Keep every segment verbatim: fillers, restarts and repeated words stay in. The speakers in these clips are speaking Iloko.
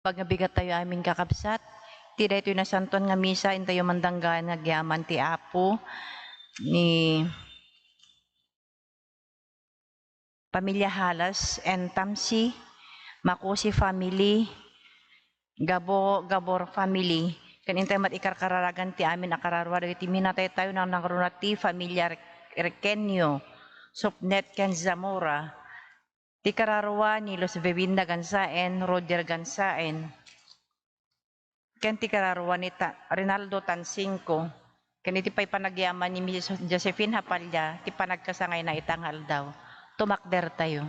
Pagbigat tayo amin, kakabsat, ti daytoy nasantuan nga misa, intayo mandanggan nga agyaman ti Apo ni Pamilya Halas and Tamsi, Makusi family, Gabo, Gabor family, ken intay met ikarkararagan ti amin a kararua dagiti minatay tayo, nangruna ti familia Requeño, Supnet ken Zamora, ti kararua ni Luz Bebinda Gansaen, Roger Gansaen, ken ti kararua ni Ta-, Rinaldo Tansingco, ken iti pay panagyaman ni Missus Josephine Hapalla, ti panagkasangayna ita nga aldaw. Tumakder tayo.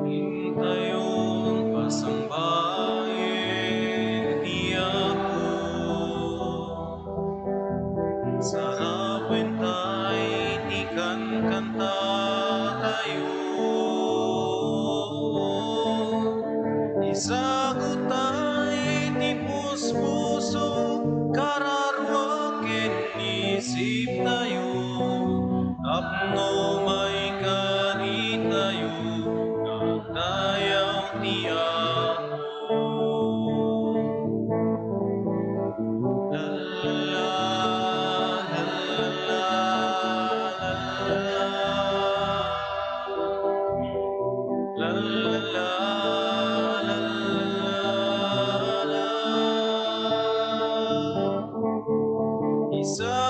Intayon pasangbaen ti Apo. Sarapen tay ti kankantatayo. Isagutay ti puspuso, kararua ken isiptayo. Tapno maikaritayo, nagdayaw ti Apo.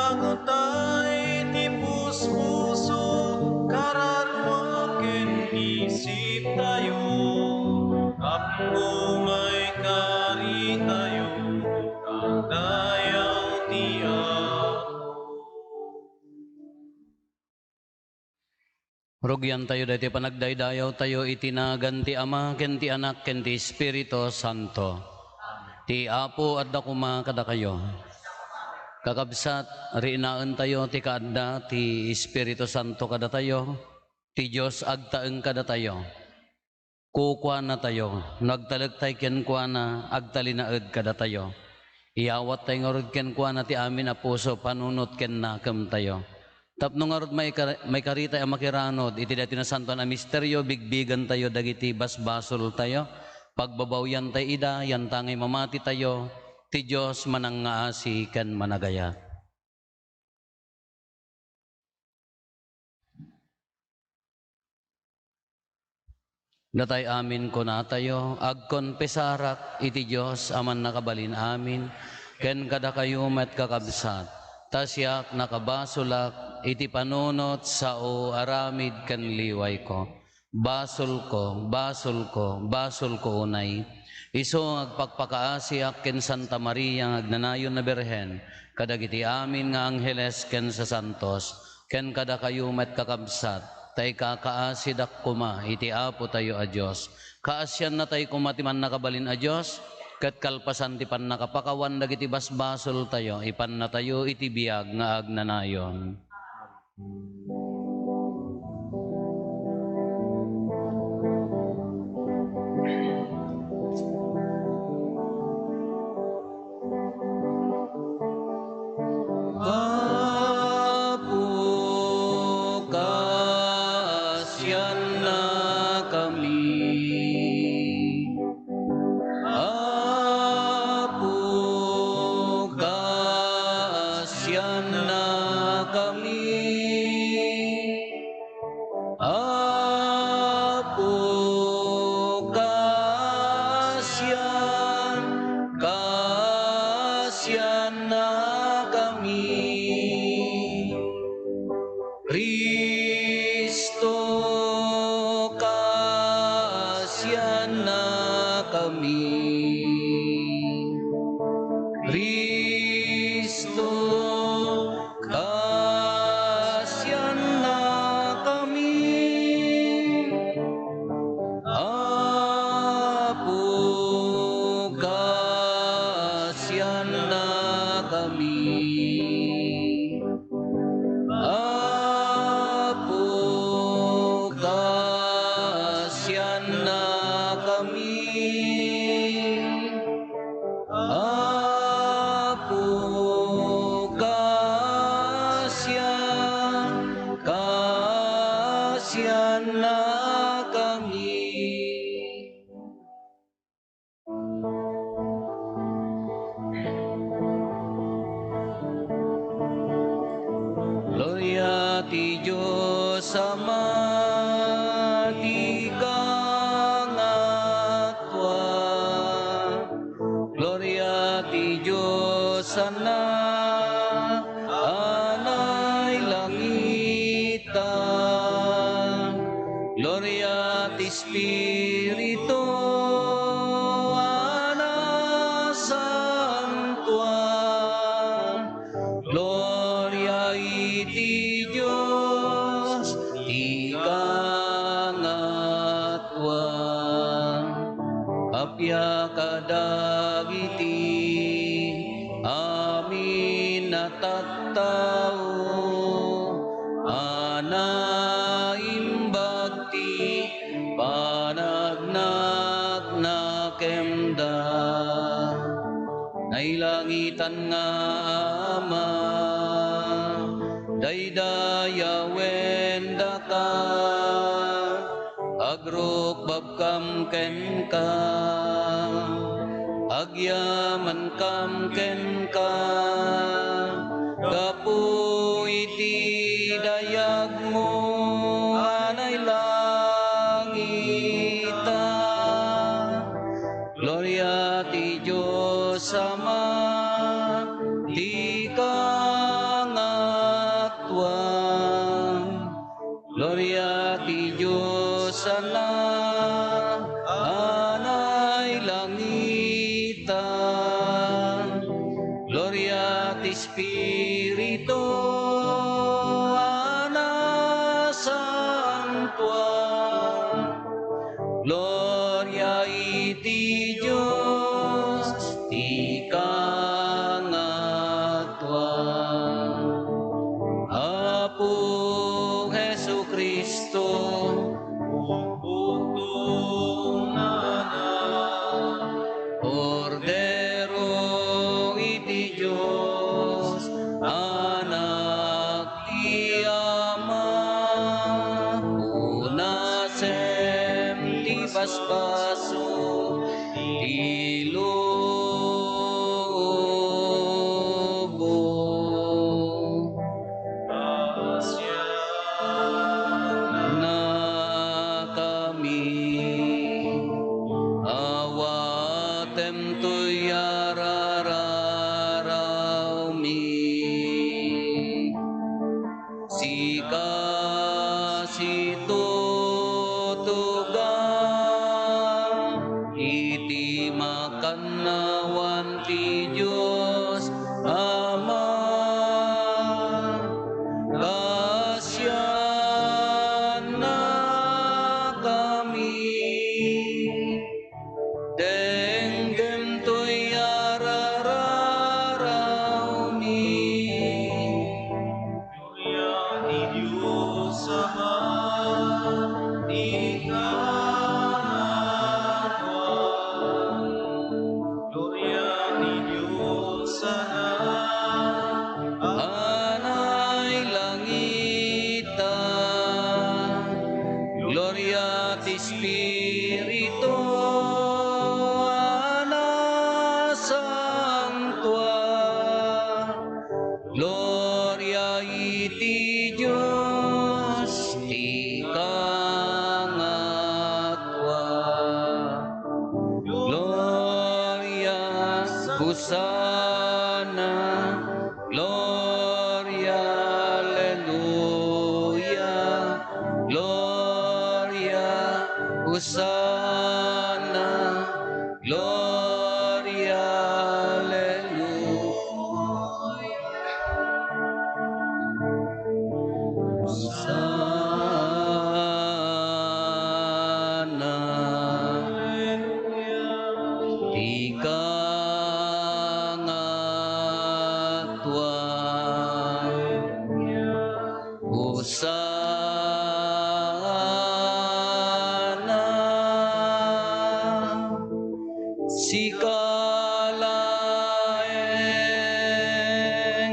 Isagutay ti puspuso, kararua ken isiptayo, tapno maikaritayo, nagdayaw ti Apo. Rugiantayo daytoy panagdaydayawtayo iti nagan ti Ama, ken ti Anak, ken ti Espiritu Santo. Ti Apo adda koma kadakayo. Kakabsat, rinaentayo ti kaadda ti Espiritu Santo kadatayo. Ti Dios agtaeng kadatayo. Kukuanatayo, no agtalektay kenkuana, agtalinaed kadatayo. Iyawattay ngarud kenkuana ti amin a puso, panunot ken nakemtayo. Tapno ngarud maika-, maikaritay a makiranod iti daytoy nasantoan a misterio, bigbigantayo dagiti basbasoltayo, pagbabawiantay ida, yantangay mamatitayo, ti Dios manangngaasi ken managayat. Datay amin kunatayo, agkonfesarak iti Dios a Mannakabalin-amin, ken kadakayo met, kakabsat, ta siak nakabasolak iti panunot, sao, aramid, ken liwayko. Basolko, basolko, basolko unay. Isu nga agpakpakaasiak ken Santa Maria nga agnanayon a Birhen, kadagiti amin nga angheles ken sasantos, ken kadakayo met, kakabsat, ta ikakaasidak koma iti Apotayo a Dios. Kaasiannatay koma ti Mannakabalin a Dios, ket kalpasan ti pannakapakawan dagiti basbasoltayo, ipannatayo iti biag nga agnanayon. Apo, kaasiannakami. Apo, kaasiannakami. Apo, kaasian-, kaasiannakami. Cristo, kaasiannakami. Cristo, kaasiannakami. Apo, kaasiannakami. Apo, ka- ti Dios Ama ti kangatua. Gloria ti Dios Anak a nailangita. Gloria ti Espiritu a nasantua. Gloria iti Dios ti kangatua. Appiak kadagiti amin a tattao a naimbag ti panagnaknakemda. Nailangitan nga Ama, daydayawendaka, agrukbabkam kenka, agyamankam kenka, gapu iti dayagmo a nailangita. Gloria ti Dios Ama ti kangatua. Gloria ti Dios Anak a nailangita. Gloria ti Espiritu a nasantua. Gloria iti Dios ti kangatua. Apo Jesu-Cristo, Kordero iti Dios, Anak ti Ama, punasem ti basbaso ti lobo. Nakami, awatem toy arararawmi. Sika situtuga iti makannawan ti Dios Ama. Kasiannakami. Denggem toy arararawmi. Gloria ti Dios Ama, ti kangatua. Gloria ti Dios Anak a nailangita. Gloria ti Espiritu a nasantua. Gloria iti Dios ti kangatua. Gloria, Hosanna, Gloria, Alleluia, Gloria, Hosanna, Gloria, Alleluia. Hosanna. Ti kangatua. Hosanna. Sika laeng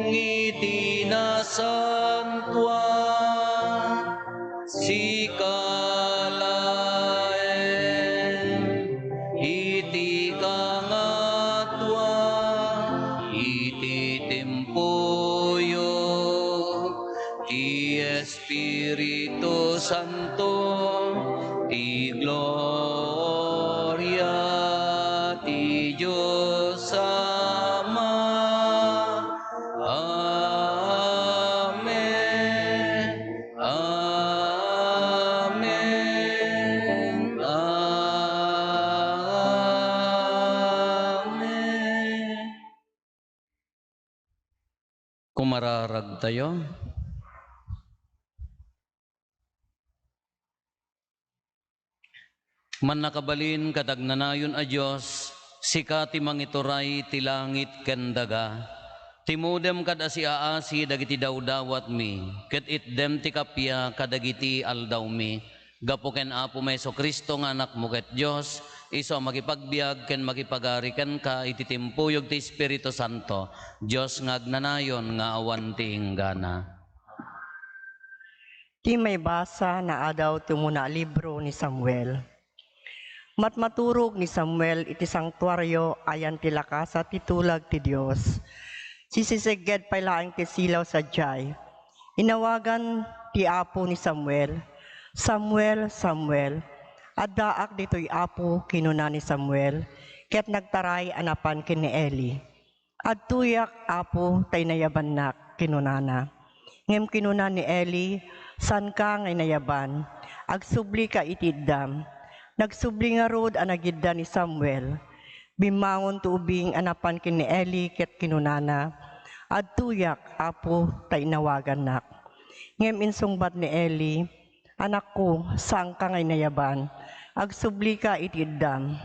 iti nasantua, sika laeng iti kangatua, iti tempoyo, Ti Espiritu Santo, ti gloria ti Dios Ama. Amen. Amen. Amen. Kumararagtayo. Mannakabalin ket agnanayon a Dios, sika ti mangituray ti langit ken daga. Timudem kad a siaasi dagiti dawdawatmi, ket itdem ti kappia kadagiti aldawmi. Gapu ken Apomi Jesu-Cristo nga Anakmo ket Dios, isu a makipagbiag ken makipagari kenka iti timpuyog ti Espiritu Santo, Dios nga agnanayon nga awan ti inggana. Ti maibasa naadaw ti umuna a libro ni Samuel. Matmaturog ni Samuel iti santuario ayan ti lakasa ti tulag ti Dios. Sisisigged pay laeng ti silaw sadiay. Inawagan ti Apo ni Samuel, "Samuel, Samuel." "Addaak ditoy, Apo," kinuna ni Samuel, ket nagtaray a napan ken ni Eli. "Adtoyak, Apo, ta inayabannak," kinunana. Ngem kinuna ni Eli, "Saanka nga inayaban. Agsublika iti iddam." Nagsubli ngarud a nagidda ni Samuel. Bimmangon ti ubing a napan ken ni Eli ket kinunana, "Adtoyak, Apo, ta inawagannak." Ngem insungbat ni Eli, "Anakko, saanka nga inayaban. Agsublika iti iddam."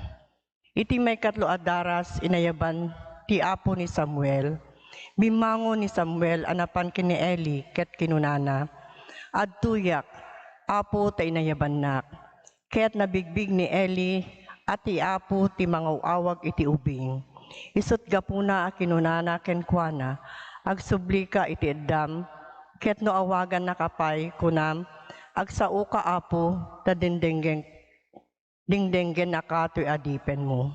Iti maikatlo a daras, inayaban ti Apo ni Samuel. Bimmangon ni Samuel a napan ken ni Eli ket kinunana, "Adtoyak, Apo, ta inayabannak." Ket nabigbig ni Eli a ti Apo ti mangaw-awag iti ubing. Isut' gapuna a kinunana kenkuana, "Agsublika iti iddam, ket no awagannaka pay, kunam, 'Agsaoka, Apo, ta dengdenggen-, dengdenggenaka toy adipenmo.'"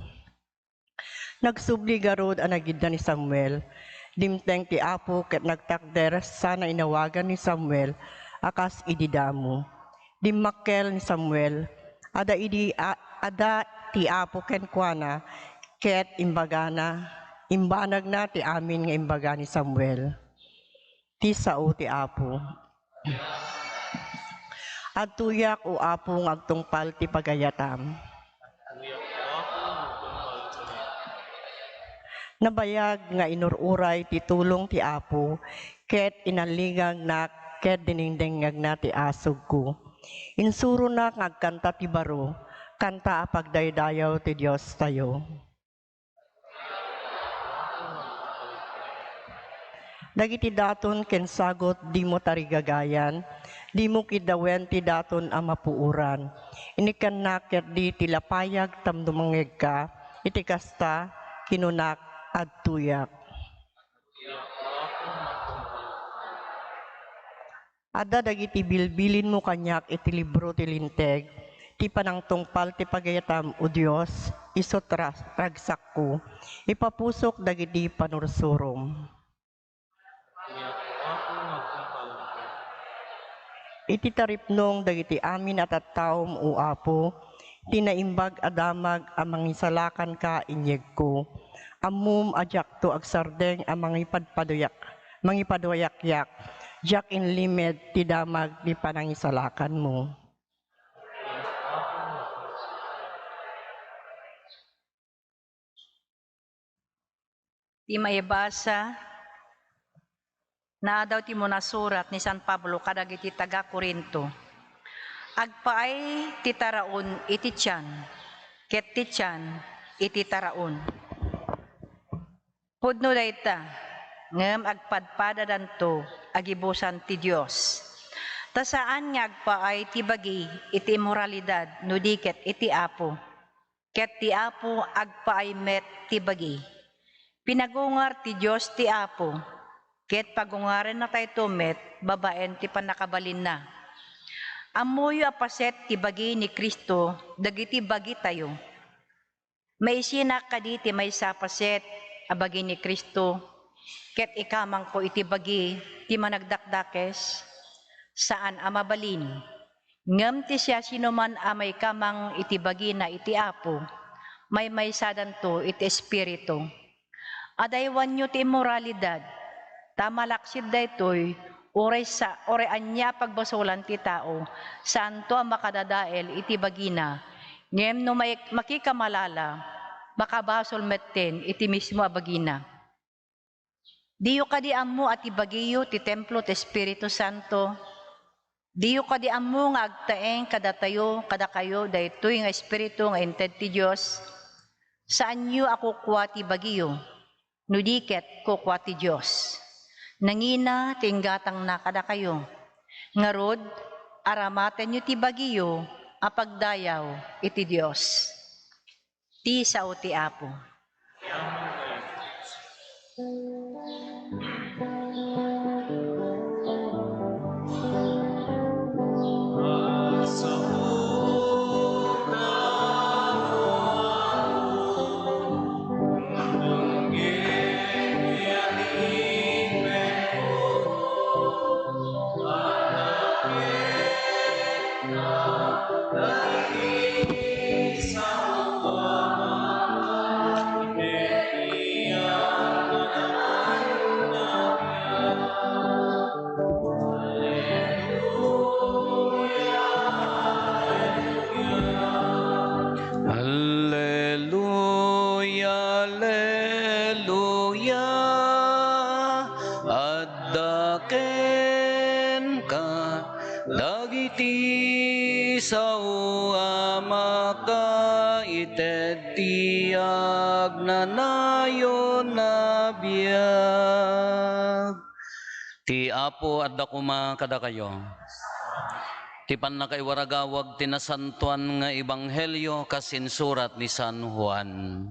Nagsubli ngarud a nagidda ni Samuel. Dimteng ti Apo ket nagtakder sana inawagan ni Samuel a kas idi damo. Dimmakkel ni Samuel, adda idi a-, adda ti Apo kenkuana, ket imbagana, imbanagna ti amin nga imbaga ni Samuel. Ti sao ti Apo. Adtoyak, O Apo, nga agtungpal ti pagayatam. Nabayag nga inur-uray ti tulong ti Apo, ket inalligangnak ket dinengdengngegna ti asugko. Insuronak nga agkanta ti baro, kanta a pagdaydayaw ti Diostayo. Dagiti daton ken sagut dimo tarigagayan, dimo kiddawen ti daton a mapuoran. Inikkannak ketdi ti lapayag tapno mangngegka, iti kasta, kinunak, "Adtoyak." Adda dagiti bilbilinmo kaniak iti libro ti Linteg, ti panangtungpal ti pagayatam, O Dios, isu ti ra-, ragsakko. Ipapusok dagiti panursurom. Iti taripnong dagiti amin a tattaom, O Apo, ti naimbag a damag a mangisalakanka inyegko. Ammom a diakto agsardeng a mangipadpaduyak-, mangipaduayakyak, diak inlimed ti damag ti panangisalakanmo. Ti maibasa, naadaw ti munasurat ni San Pablo kadagiti taga-Corinto. Agpaay ti taraon iti tian, ket ti tian iti taraon. Pudno dayta, ngem agpadpadadanto a gibusan ti Dios. Ta saan nga agpaay ti bagi iti immoralidad no di ket iti Apo. Ket ti Apo agpaay met ti bagi. Pinagungar ti Dios ti Apo, ket pagungarennatayto met babaen ti pannakabalinna. Ammoyo a paset ti bagi ni Cristo dagiti bagitayo. Maisinak kadi ti maysa a paset a bagi ni Cristo, ket ikamangko iti bagi ti managdakdakes? saan a mabalin. Ngem ti siasinoman a maikamang iti bagina iti Apo, maymaysadanto iti Espiritu. Adaywanyo ti immoralidad, ta malaksid daytoy, uray sa-, uray ania a pagbasolan ti tao, saanto a makadadael iti bagina. Ngem no mai-, makikamalala, makabasol metten iti mismo a bagina. Diyo kadi ammo a ti bagiyo ti templo ti Espiritu Santo? Diyo kadi ammo nga agtaeng kadatayo, kadakayo, daytoy nga Espiritu nga inted ti Dios? Saanyo a kukua ti bagiyo, no di ket kukua ti Dios. Nangina ti inggatangna kadakayo. Ngarud, aramatenyo ti bagiyo a pagdayaw iti Dios. Ti sao ti Apo. Alleluia, alleluia. Adda kenka dagiti sao a makaited ti agnanayon a biag. Ti Apo adda koma kadakayo. Ti pannakaiwaragawag ti nasantoan nga ebanghelio kas insurat ni San Juan.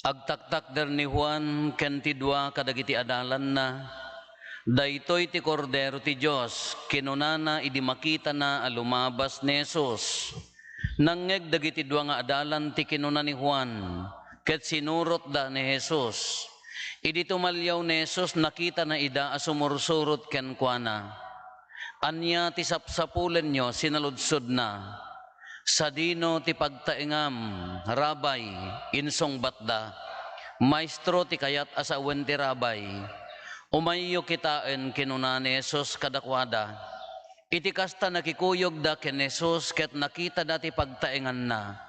Agtaktakder ni Juan ken ti dua kadagiti adalanna, "Daytoy ti Kordero ti Dios," kinunana idi makitana a lumabas ni Jesus. Nangngeg dagiti dua nga adalan ti kinuna ni Juan, ket sinurotda ni Jesus. Idi tumaliaw ni Jesus, nakitana ida a sumursurot kenkuana. "Ania ti sapsapulenyo?" sinaludsodna. "Sadino ti pagtaengam, Rabay?" insungbatda. "Maestro ti kayat a sawen ti Rabay. Umayyo kitaen," kinuna ni Jesus kadakuada. Iti kasta, nakikuyogda ken Jesus ket nakitada ti pagtaenganna.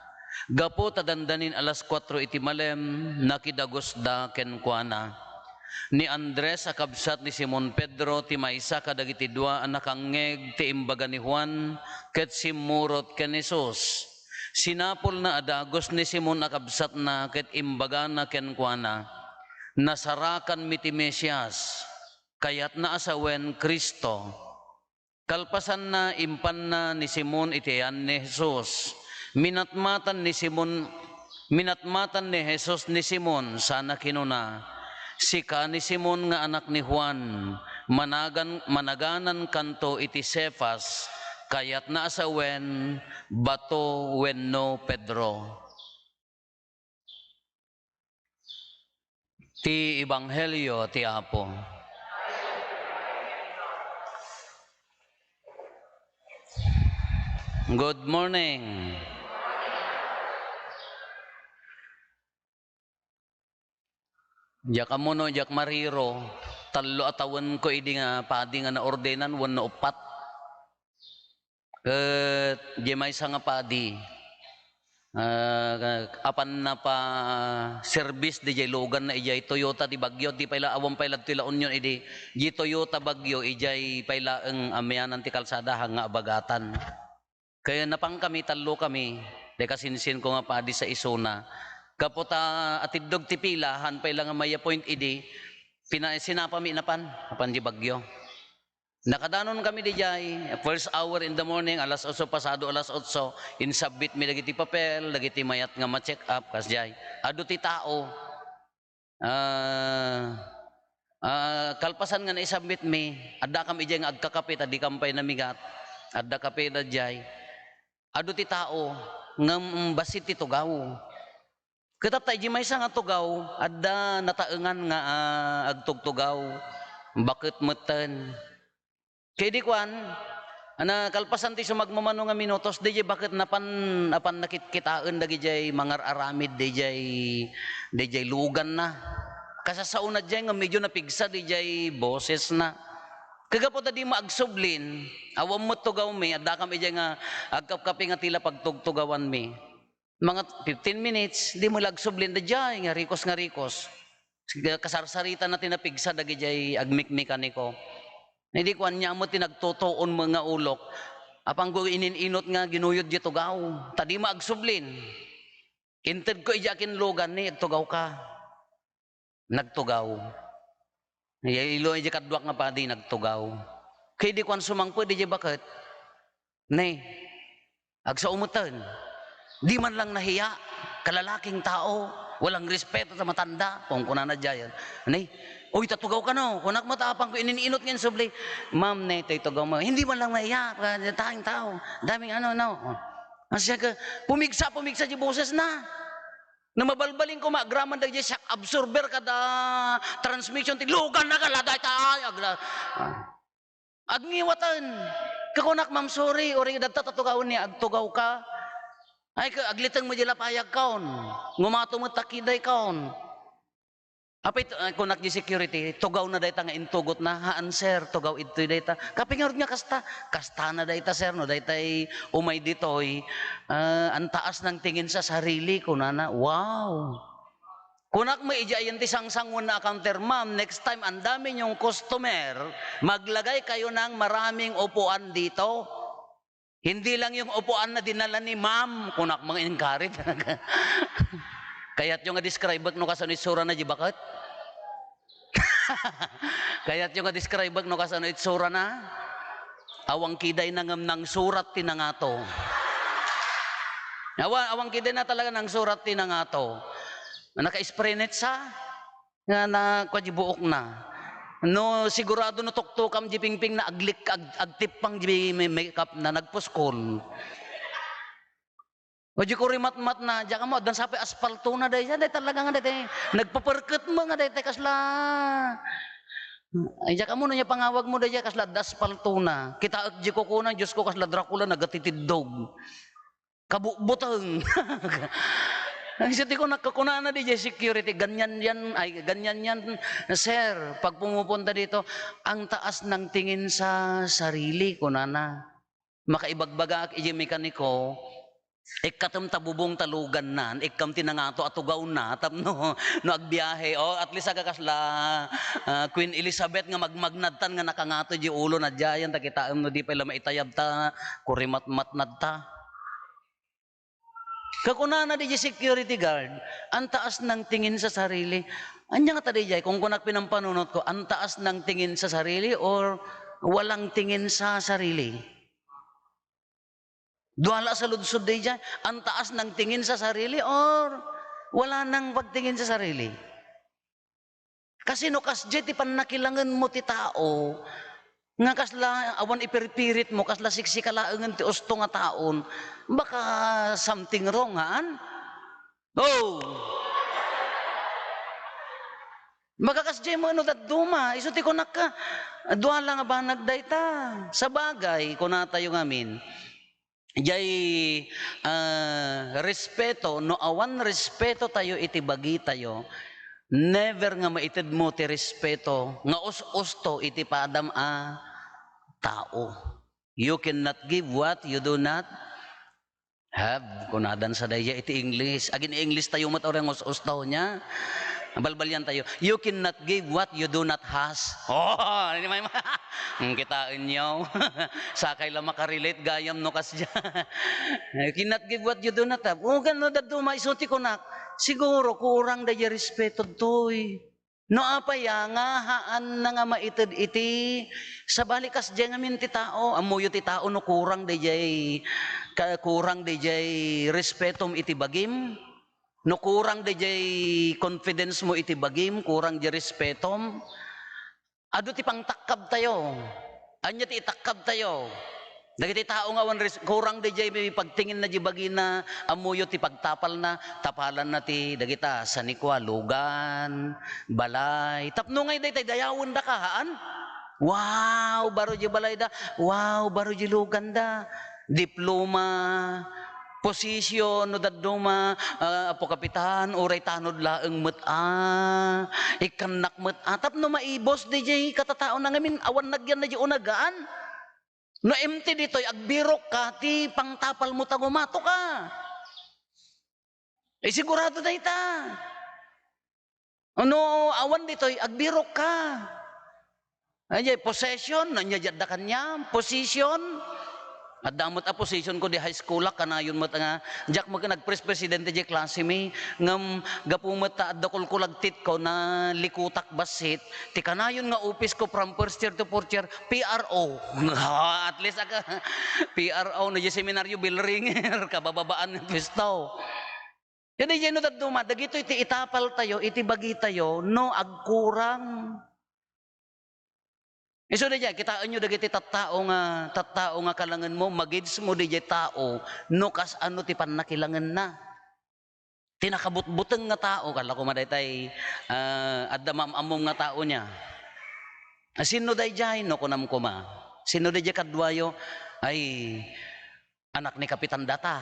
Gapu ta dandanin alas kuatro iti malem, nakidagusda kenkuana. Ni Andres a kabsat ni Simon Pedro ti maysa kadagiti dua a nakangngeg ti imbaga ni Juan ket simmurot ken Jesus. Sinapulna a dagus ni Simon a kabsatna ket imbagana kenkuana, "Nasarakanmi ti Mesias," kayatna a sawen, Cristo. Kalpasanna, impanna ni Simon iti ayan ni Jesus. Minatmatan ni Simon, minatmatan ni Jesus ni Simon sana kinuna, "Sika ni Simon nga anak ni Juan, managan-, managanankanto iti Cefas," kayatna a sawen, bato wenno Pedro. Ti Ebanghelio ti Apo. Good morning. Diak ammo no diak mariro, tallo a tawenko idi nga padi nga naordenan wenno uppat. Ket diay maysa nga padi, ah, apanna pa-service diay luganna idiay Toyota ti Baguio, di pay la, awan pay la ditoy La Union idi, di Toyota Baguio, idiay pay laeng amianan ti kalsada, haan nga abagatan. Kaya napankami, tallokami, diay kasinsinko nga padi sa isuna. Gapu ta atiddog ti pila, haan pay la nga may appoint idi, pina-, sinapami napan, napan di Baguio. Nakadanonkami didiay, first hour in the morning, alas otso pasado alas otso, insubmitmi dagiti papel, dagiti mayat nga ma-check up, kasdiay. Adu ti tao. Ah, ah, kalpasan nga naisubmitmi, addakam idiay nga agkakape, ta dikam pay namigat. Adda kape dadiay. Adu ti tao, ngem bassit ti tugaw. Ket apay, idiay maysa nga tugaw, adda nataengan nga, ah, agtugtugaw. Baket metten. Ket idi kuan, ana, kalpasan ti sumagmamano nga minutos, diay baket napan, apan nakitkitaen dagidiay mangar-aramid diay, diay luganna. Kasasaona diay nga medyo napigsa diay bosesna. Ket gapu ta dimo agsublin, awan met tugawmi, addakami diay nga agkapkapi nga tila pagtugtugawanmi. Mga fifteen minutes, dimo la agsublin, daydiay nga rikos nga rikos. Sige, kasarsaritana ti napigsa dagidiay agmikmekaniko. Idi kuan, ania met ti nagtutuon met nga ulok. Apangko inin-inot nga ginuyod diay tugaw. Ta dimo agsublin. Intedko idiay akinlugan, ni agtugawka. Nagtugaw. Ilu idiay kaduak nga padi, nagtugaw. Ket idi kuan, sumangpet idiay baket. Ne, agsao metten. Di man lang nahiya, kalalaking tao, walang respeto sa matanda, kunkunana diay. Ne, "Uy, ta tugawka no?" Kunak met, apangko inin-inot nga insubli. "Ma'am, ne, toy tugawmo." "Hindi man lang nahiya, tayong tao. Daming ano, no." Ang siya ka, pumigsa, pumigsa diay bosesna. No mabalbalinko, maagraman dagiti shock absorber kada transmission, ti luganna kala dayta, ay, agra-, ah. Agngiwaten. Kakunak, "Ma'am, sorry, uray dadta ta tugawen, ni agtugawka." Ay, ka-, agliteng mo diay lapayagkaon. Ngumato met ta kidaykaon. Apay, tu-, ah, kunak diay security, "Tugawna dayta nga intugotna?" "Haan, sir, tugaw idtoy dayta." "Kape ngarud nga kasta?" "Kastana dayta, sir, no daytay umay ditoy, ah, ang taas ng tingin sa sarili," kunana. Wow! Kunak met idiay ayan ti sangsanguenna a counter, "Ma'am, next time, ang dami niyong customer, maglagay kayo ng maraming upuan dito." Hindi lang yung upuan na dinala ni ma'am, kunak, mga encourage. Kayatyo nga describe no kasano itsurana diay baket? Kayatyo nga describe no kasano itsurana? Awan kidayna ngem nangsurat ti nangato. Awan, awan kidayna talaga nangsurat ti nangato. Naka-spray net sa? Nga na, kua diay buokna. No, sigurado no tuktokam diay pingpingna, aglik-, ag-, agtippang diay may-, makeupna, nagpuskol. O diay kurimatmatna, diak ammo, addan sa pay aspaltona dayta, dayta talaga nga dayta, nagpaperket met nga dayta kasla. Ay, diak ammo no ania pangawagmo dayta, kasla adda aspaltona. Kitaek diay kukuna, Diosko, kasla Dracula, nagatitiddog. Kabutbuteng. Ay, so, ti kunak, kunana diay security, "Ganyan yan, ay, ganyan yan, sir, pag pumupunta dito, ang taas ng tingin sa sarili," kunana. Makaibagbagaak idiay mekaniko, ikkatem ta bubong ta luganna, ikkam ti nangato a tugawna, tapno, no agbiahe, o, at least, aga kasla, ah, Queen Elizabeth nga magmagnadtan nga nakangato diay ulona, diay ayan, ta kitaem no di pay la maitayab ta, kurimatmatnad ta. Kakunana diay security guard, "Ang taas ng tingin sa sarili." Ania ngata diay, kunkunak pinampanunotko, "Ang taas ng tingin sa sarili or walang tingin sa sarili?" Dua la a saludsod diay, "Ang taas ng tingin sa sarili or wala nang pagtingin sa sarili?" Kasi no kasdiay ti pannakilangenmo ti tao, nga kasla awan ipirpiritmo, kasla siksika laengen ti usto nga taon, baka something wrong, haan? Oh! Baka kasdiay met no dadduma, isu ti kunakka, dua la nga banag dayta. Sabagay, kunatayo ngamin, Jay, ah, respeto, no awan respeto tayo iti bagitayo, never nga maitedmo ti respeto nga us-usto iti padam a tao. You cannot give what you do not have. Kunadan sa daya iti English. Agin-English tayo met, oreng us-usto niya. Balbalian tayo. You cannot give what you do not has. Oh, ini may ma-, Hmm, kitaenyo. Sakay la makarelate gayam no kasdiay. You cannot give what you do not have. O, gano, dadduma, isu ti kunak. Siguro, kurang dayjay respeto ditoy. No apay a, nga haanna nga maited iti, sabali kasdiay ngamin ti tao. Ammoyo ti tao no kurang dayjay, ka-, kurang dayjay respetom iti bagim. No kurang dayjay confidence mo iti bagim, kurang di respetom, adu ti pangtakkabtayo. Ania ti itakkabtayo? Dagiti tao nga awan res-, kurang dayjay pagtinginna di bagina, ammoyo ti pagtapalna, tapalanna ti dagita, sanikua, lugan, balay. Tapno ngay daytay, dayawendaka, haan? Wow, baro di balayda. Wow, baro di luganda. Diploma, position, no dadduma, ah, Apo Kapitan, uray tanod laeng met a. Ikkannak met a. Tapno maibos dayjay katataona ngamin, awan nagyan na di unagaan. No empty ditoy, agbirokka, ti pangtapalmo ta gumatoka. Eh, sigurado dayta. No awan ditoy, agbirokka. Ay, possession, ania di adda kaniam? Position. Adda met a position ko di high school-ak, kanayon met nga, diak met nagpres-presidente di klase mi, ngem gapu met ta adda kulkulagtitko, nalikutak bassit, ti kanayon nga office ko from first year to fourth year, P R O. At least aka, P R O, no, di seminaryo, bell ringer, kabababaan ng pwesto. Ket dayjay no dadduma, dagitoy ti itapaltayo iti bagitayo no agkurang. Isu dayjay, kitaenyo dagiti tattao nga, tattao nga kalangenmo, magidesmo dayjay tao no kasano ti pannakilangenna. Ti nakabutbuteng nga tao, kala koma daytay, ah, adda maam-ammom nga tao nia. Ah, sinno dayjay? No kunam koma. Sinno dayjay kaduayo? Ay, anak ni Kapitan data.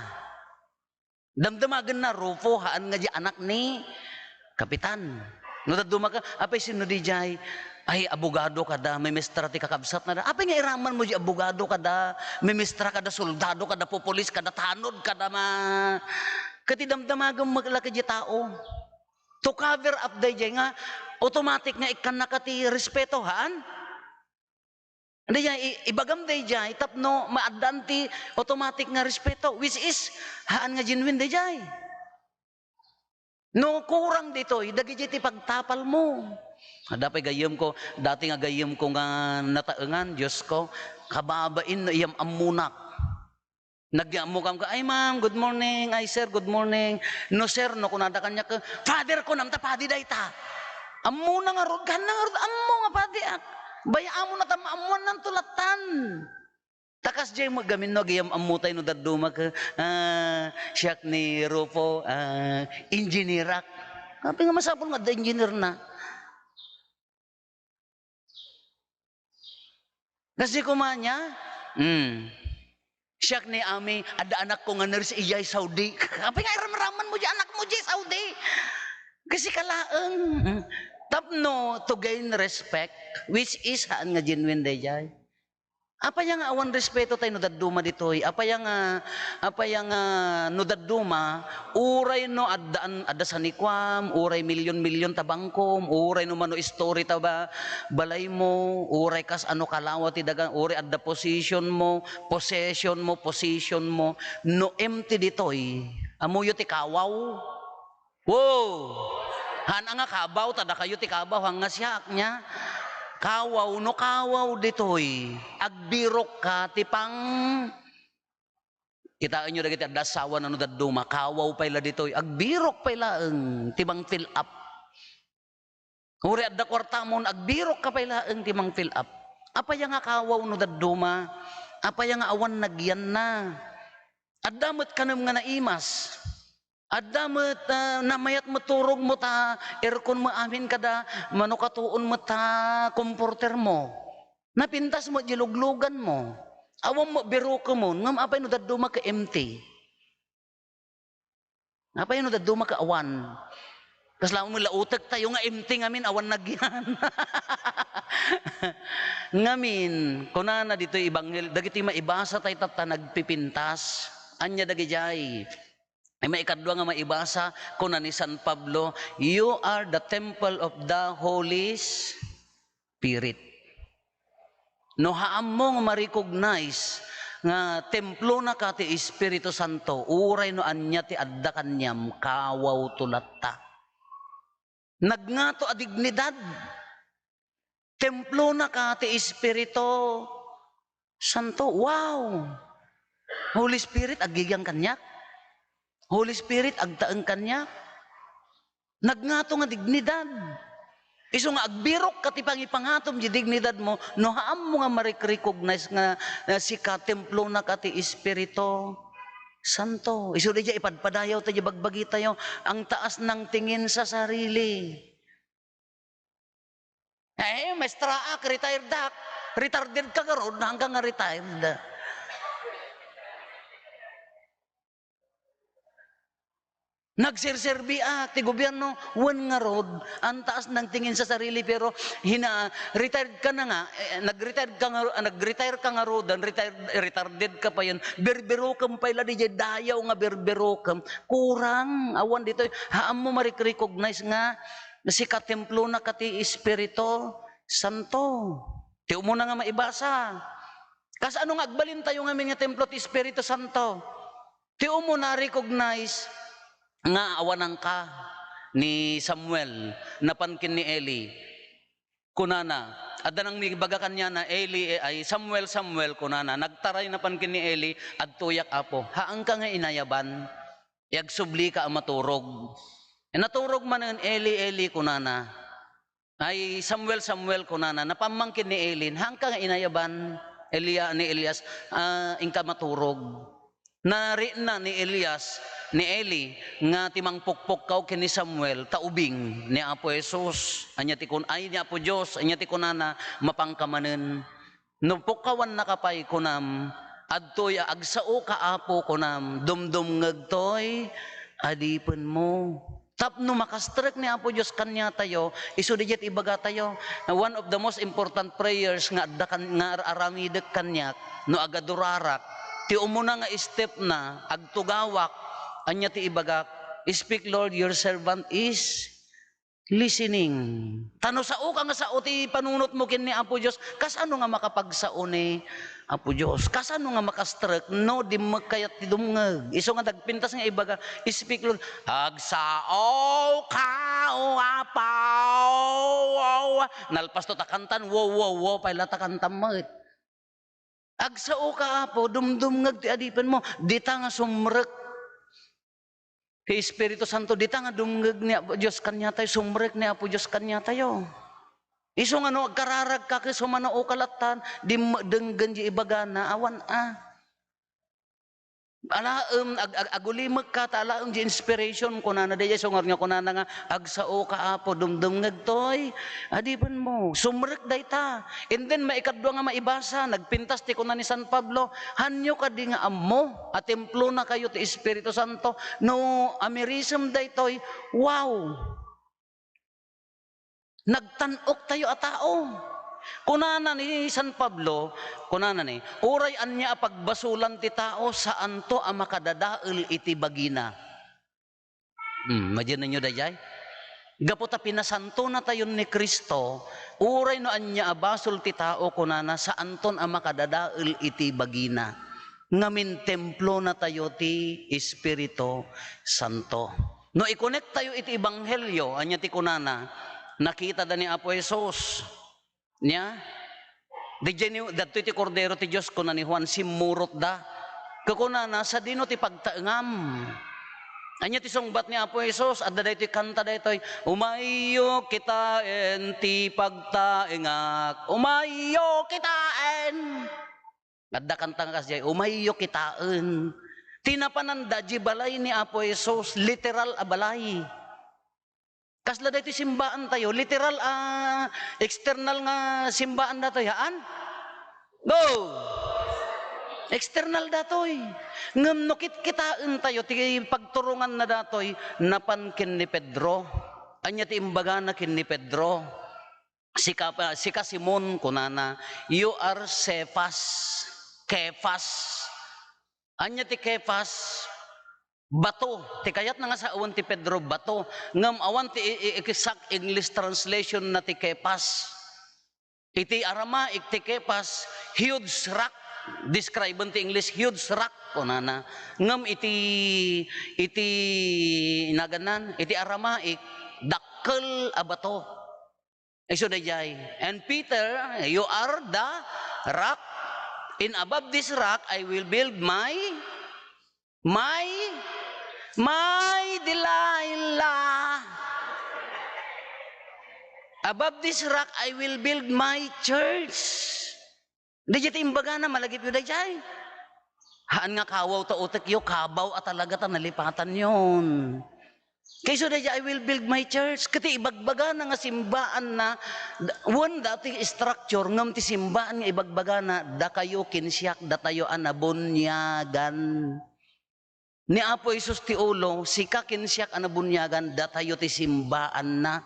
Damdamagenna, Rufo, haan nga di anak ni Kapitan. No dadduma ka, apay sinno dayjay? Ay, abogado kada, mamistra ti kakabsatna da. Apay nga iramanmo di abogado kada, mamistra kada, soldado kada, pupulis kada, tanod kada, ma-, ket ti damdamagen met la kadayjay tao. To cover up dayjay nga automatic nga ikkannaka ti respeto, haan? Dayjay, i-, ibagam dayjay tapno maaddaan ti automatic nga respeto, which is, haan nga genuine dayjay. No kurang ditoy, dagiti ti pagtapalmo. Adda pay gayyemko, dati nga gayyemko nga nataengan, Diosko, kababain no iyam-ammonak. Nagyammokam ka, "Ay, ma'am, good morning. Ay, sir, good morning." No, sir, no, kunada kaniak, "Father ko, namta padi dayta." Ammona ngarud, kaanna ngarud, ammo nga padiak. Bay-am mo na ta maammuannanto lattan. Ta kasdiay met gamin no agiyam-ammotay no dadduma ket, ah, siak ni Rufo, ah, engineerak. Apay nga masapul nga adda engineerna. Kasdi koma nia? Hmm. Siak ni Ami, adda anakko nga nurse idiay Saudi. Apay nga iramramanmo diay anakmo idiay Saudi? Kasdika laeng. Hmm. Tapno to gain respect, which is haan nga genuine dayjay. Apay nga awan respetotay no dadduma ditoy? Apay nga, apay nga no dadduma, uray no addaan, adda sanikuam, uray milyon-milyon ta bangkom, uray no mano istori ta ba-, balaymo, uray kas-ano kalawa ti daga, uray adda position mo, possession mo, position mo, no empty ditoy, ammoyo ti kawaw? Wow! Haan nga kabaw, ta dakayo ti kabaw, haan nga siak nia. Kawaw, no kawaw ditoy, agbirokka ti pang-, kitaenyo dagiti adda asawa no dadduma, kawaw pay la ditoy, agbirok pay laeng ti mang-fill up. Uray adda kuartamon, agbirokka pay laeng ti mang-fill up. Apay nga kawaw no dadduma? Apay nga awan nagyanna? Adda met kanem nga naimas. Adda met, ah, namayat met turogmo ta aircon mo amin kada mano katuon met ta comforter mo. Napintas met di luglugan mo. Awan met birokemon, ngem apay no dadduma ket empty? Apay no dadduma ket awan? Kasla mo lautek tayo nga empty ngamin, awan nagyan. Ngamin, kunana ditoy ebanghelio, dagiti maibasa tayo tatta nagpipintas. Ania dagidiay? Ay, maikadua nga maibasa, kuna ni San Pablo, "You are the temple of the Holy Spirit." No haammo nga ma-recognize nga templonaka ti Espiritu Santo, uray no ania ti adda kaniam, kawawto latta. Nagngato a dignidad. Templonaka ti Espiritu Santo. Wow! Holy Spirit, aggigyan kaniak. Holy Spirit, agtaeng kaniak. Nagngato nga dignidad. Isu nga agbirok ka ti pangipangatom di dignidad mo, no haammo nga ma-recognize nga, nga sika, templona ka ti Espiritu Santo. Isu di ipadpadayaw tayo, bagbagi tayo, ang taas ng tingin sa sarili. Eh, maestra ak, retired ak. Retarded ka garud, hanggang nga retired. Nagserserbi ak ti gobyerno, wen ngarud, ang taas ng tingin sa sarili, pero hina, retired ka na nga, eh, nag-retire ka nga, nag-retire ka ngarud, ang retired, retarded ka pa yan, berberokem pay la, di dayaw nga berberokem. Kurang, awan ditoy, haammo ma-recognize nga, sika, templona ka ti Espiritu Santo. Ti umuna nga maibasa. Kasano nga agbalin tayo ngamin nga templo ti Espiritu Santo? Ti umuna, recognize nga awanan ka ni Samuel, napan ken ni Eli. Kunana, adda nang nagbaga kaniana, "Eli, eh, ay, Samuel, Samuel," kunana. Nagtaray napan ken ni Eli, "Adtoyak, Apo." "Haanka nga inayaban. Agsublika a maturog." Eh, naturog manen, "Eli, Eli," kunana. Ay, "Samuel, Samuel," kunana, napan man ken ni Eli, "Haanka nga inayaban, Elia, ni Elias, ah, inka maturog." Narikna ni Elias, ni Eli, nga ti mangpukpukkaw ken ni Samuel, ta ubing ni Apo Jesus. Ania ti kun-, ay, ni Apo Dios, ania ti kunana, "Mapanka manen." No pukkawannaka pay, kunam, "Adtoy a agsaoka, Apo," kunam, "dumdumngeg toy adipenmo." Tapno makastrek ni Apo Dios kaniatayo, isu daydiay ti ibagatayo. One of the most important prayers nga adda kan-, nga ar-aramidek kaniak, no agadurarak, ti umuna nga step na, agtugawak, ania ti ibagak? "Speak, Lord, your servant is listening." Ta no saoka nga sao ti panunotmo ken ni Apo Dios, kasano nga makapagsao ni Apo Dios? Kasano nga makastrek no dimmek kayat ti dumngeg? Isu nga nagpintas nga ibaga, "Speak, Lord." "Agsaoka, O Apo." Nalpas to ta kantan, "Wo, wo, wo," pay la ta kantan met. "Agsaoka, Apo, dumdumngeg ti adipenmo." Dita nga sumrek ti Espiritu Santo, dita nga dumngeg ni Apo Dios kaniatayo, sumrek ni Apo Dios kaniatayo. Isu nga no agkararagka ket sumanaoka latta, dimmek denggen di ibagana, awan a. Alaem, ag-, ag-, agulimekka, ta alaem di inspiration, kunana daydiay, sungar nga kunana nga, "Agsaoka, Apo, dumdumngeg toy adipenmo." Sumrek dayta. And then, maikadua nga maibasa, nagpintas ti kuna ni San Pablo, "Hanyo kadi nga ammo a templonakayo ti Espiritu Santo?" No amirisem daytoy, wow! Nagtan-oktayo a tao. Kunana ni San Pablo, kunana ni, "Uray ania a pagbasolan ti tao, saanto a makadadael iti bagina." Hmm, madianenyo daydiay? Gapu ta pinasantonatayon ni Cristo, uray no ania a basol ti tao, kunana, saanton a makadadael iti bagina. Ngamin, templonatayo ti Espiritu Santo. No ikonektayo iti ebanghelio, ania ti kunana? Nakitada ni Apo Jesus. Nia? Daydiay ni, "Datoy ti Kordero ti Dios," kuna ni Juan, "simmurotda." Kakunana, "Sadino ti pagtaengam?" Ania ti sungbat ni Apo Jesus? Adda daytoy kanta daytoy, "Umayyo kitaen ti pagtaengak. Umayyo kitaen." Adda kanta nga kasdiay, "Umayyo kitaen." Ti napananda, di balay ni Apo Jesus, literal a balay. Kasla daytoy simbaantayo, literal a, external nga simbaan datoy, haan? Go! External datoy. Ngem no kitkitaentayo ti pagturonganna datoy, napan ken ni Pedro. Ania ti imbagana ken ni Pedro? "Sika pa, sika Simon," kunana, "you are Cephas." Cephas. Ania ti Cephas? Bato. Ti kayatna nga sawen ti Pedro, bato. Ngem awan ti i-, i-, exact English translation na ti Cephas. Iti Aramaic ti Cephas, huge rock. Describen ti English, huge rock, kunana. Ngem iti, iti naganan, iti Aramaic, dakkel a bato. Isu daydiay, "And Peter, you are the rock, and above this rock I will build my, my, my Delilah." "Above this rock, I will build my church." Daydiay ti imbagana, malagipyo daydiay. Haan nga kawaw ta utekyo, kabaw a talaga ta nalipatanyon. Kayso daydiay, "I will build my church." Ket ti ibagbagana nga simbaanna, d-, wen dati structure, ngem ti simbaan nga ibagbagana, "Dakayo ken siak, datayo a nabuniagan." Ni Apo Jesus ti ulo, sika ken siak a nabuniagan, datayo ti simbaanna.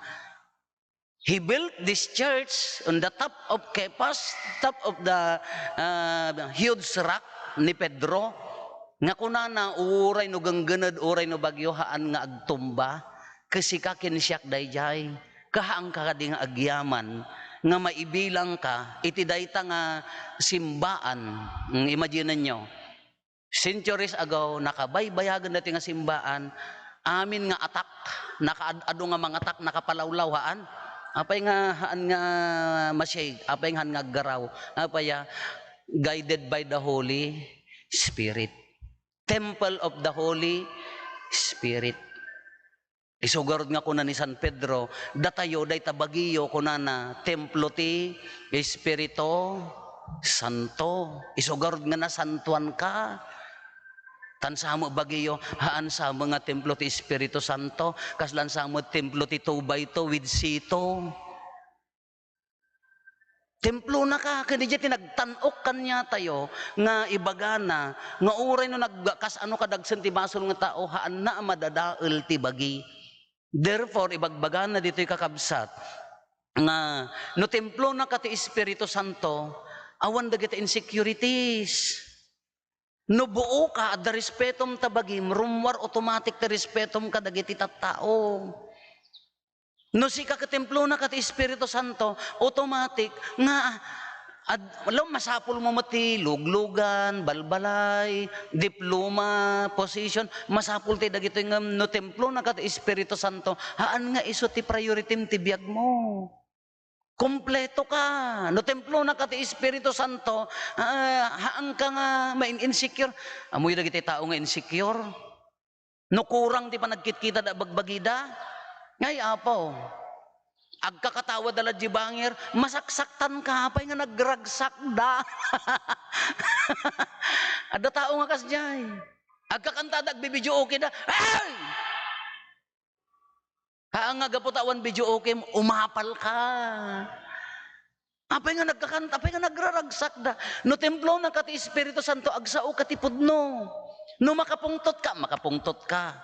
He built this church on the top of Kephas, top of the, ah, huge rock ni Pedro, nga kunana, "Uray no genggened, uray no bagyo, haan nga agtumba." Ket sika ken siak daydiay, ket haanka kadi nga agyaman nga maibilangka iti dayta nga simbaan. Mm, imaginenyo, centuries ago, nakabaybayagen daytoy nga simbaan, amin nga atak, nakaad-ado nga mangatak, nakapalawlaw, haan? Apay nga haan nga masiag? Apay nga haan nga aggaraw? Apay a? Guided by the Holy Spirit. Temple of the Holy Spirit. Isu garud nga kuna ni San Pedro, "Datayo, dayta bagiyo," kunana, "templo ti Espiritu Santo." Isu garud nga nasantuanka. Tan sa met bagiyo, haan sa met nga templo ti Espiritu Santo, kasla sa met templo ti two by two with C two. Templonaka, ken idiay ti nagtan-ok kaniatayo nga ibagana nga uray no nag-, kas-ano kadagsen ti basol nga tao, haanna a madadael ti bagi. Therefore, ibagbagana ditoy, kakabsat, nga no templonaka ti Espiritu Santo, awan dagiti insecurities. No buoka, adda respetom ta bagim, rummuar automatic ti respetom kadagiti tattao. No sika ket templonaka ti Espiritu Santo, automatic nga ad-, alam, masapulmo met ti luglugan, balbalay, diploma, position, masapul ti dagitoy ngem no templonaka ti Espiritu Santo, haan nga isu ti prioritim ti biagmo. Kumpleto ka. No templonaka ti Espiritu Santo, ah, haanka nga main-insecure. Ammoyo dagiti tao nga insecure. No kurang ti panagkitkitada bagbagida, ngay, Apo, agkakatawa da la di bangir, masaksaktan ka, apay nga nagragsakda. Adda tao nga kasdiay. Agkakantada, agbibidio okay da. Ay! Haan nga gapu ta awan video okay, umapal ka. Apay nga nagkakanta, apay nga nagraragsakda. No templonaka ti Espiritu Santo, agsaoka ti pudno. No makapungtot ka, makapungtot ka.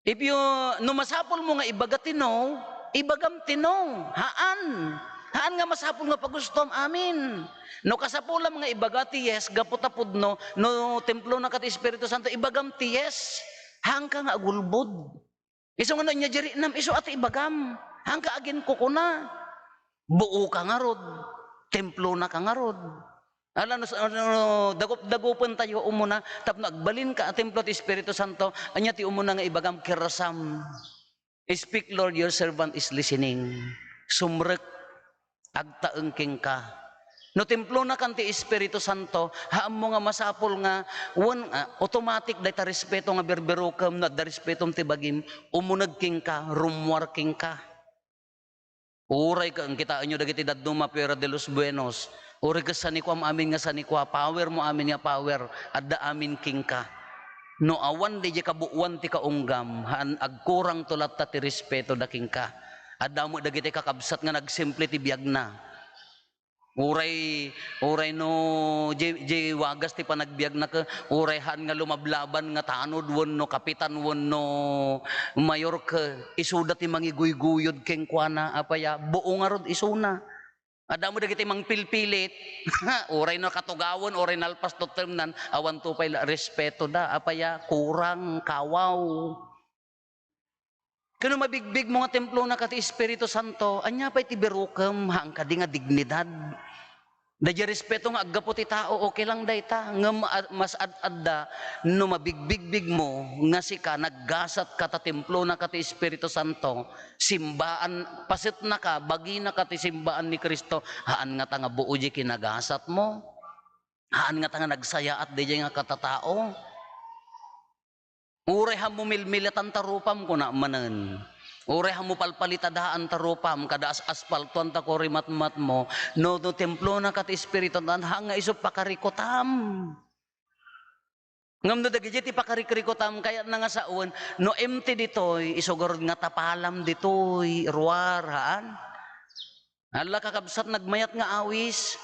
If you, no masapulmo nga ibaga ti no, ibagam ti no. Haan. Haan nga masapul nga pagustom. Amen. No kasapulam nga ibaga ti yes, gapu ta pudno, no templonaka ti Espiritu Santo, ibagam ti yes. Haanka nga agulbod. Isu nga no ania di riknam, isu a ti ibagam. Haanka aginkukuna. Buoka ngarud. Templonaka ngarud. Ala, no, no, dagup-dagupentayo umuna, tapno agbalinka a templo ti Espiritu Santo, ania ti umuna nga ibagam? Kirsam. "Speak, Lord, your servant is listening." Sumrek. Agtaeng kenka. No templonaka ti Espiritu Santo, haanmo nga masapul nga wen, ah, automatic dayta respeto nga birbirukem, no adda respetom ti bagim, umuneg kenka, rummuar kenka. Uray ka, kitaenyo dagiti dadduma, Puerta de los Buenos. Uray ket sanikuam amin nga sanikua, power mo amin nga power, adda amin kenka. No awan daydiay kabuoan ti kaunggam, haan, agkurangto latta ti respetoda kenka. Adda met dagiti kakabsat nga nagsimple ti biagna. Uray, uray no di, di wagas ti panagbiagna ket uray haan nga lumablaban nga tanod wenno kapitan wenno mayor ket isuda ti mangiguyguyod kenkuana, apay a? Buo ngarud isuna. Adda met dagiti mangpilpilit, uray no katugawen, uray nalpas to termnan, awan to pay la respetoda, apay a? Kurang, kawaw. Ken no mabigbigmo nga templonaka ti Espiritu Santo, ania pay ti birukem? Haan kadi nga dignidad? Daydiay respeto nga aggapu ti tao, okay lang dayta. Ngem a-, mas ad-adda no mabigbigbigmo nga sika naggasatka ta templonaka ti Espiritu Santo, simbaan, pasetnaka, baginaka ti simbaan ni Cristo, haan ngata nga buo diay kinagasatmo? Haan ngata nga nagsayaat daydiay nga katatao? Uray haan mo milmilatan ta rupam, kuna manen. Uray ammo palpalitada haan ta rupam, kada as-, aspaltoan ta kuri matmatmo, no, no templona kat Espiritu, haan nga isu pakarikutam. Ngem no dagiti ti pakarikrikutam, kayatna nga sawen, no empty ditoy, isu garud nga tapalam ditoy, ruar, haan? Alla, kakabsat, nagmayat nga awis.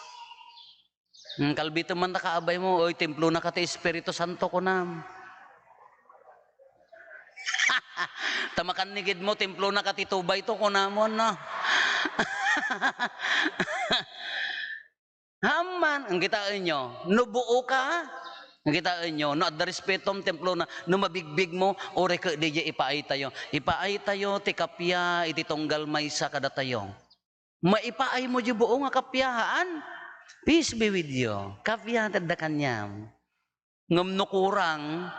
Hmm, kalbitem man ta kaabaymo, "Oy, templona kat Espiritu Santo," kunam. Ta makannigidmo, "Templona kat Tubay to," kunamon, no? Amman, ang kitaenyo, no buo ka, ang kitaenyo, no adda respetom, templona, no mabigbigmo, uray ket diay ipaaytayo. Ipaaytayo ti kappia iti tunggal maysa kadatayo. Maipaaymo diay buo nga kappia, haan? Peace be with you. Kappia ti adda kaniam. Ngem no kurang,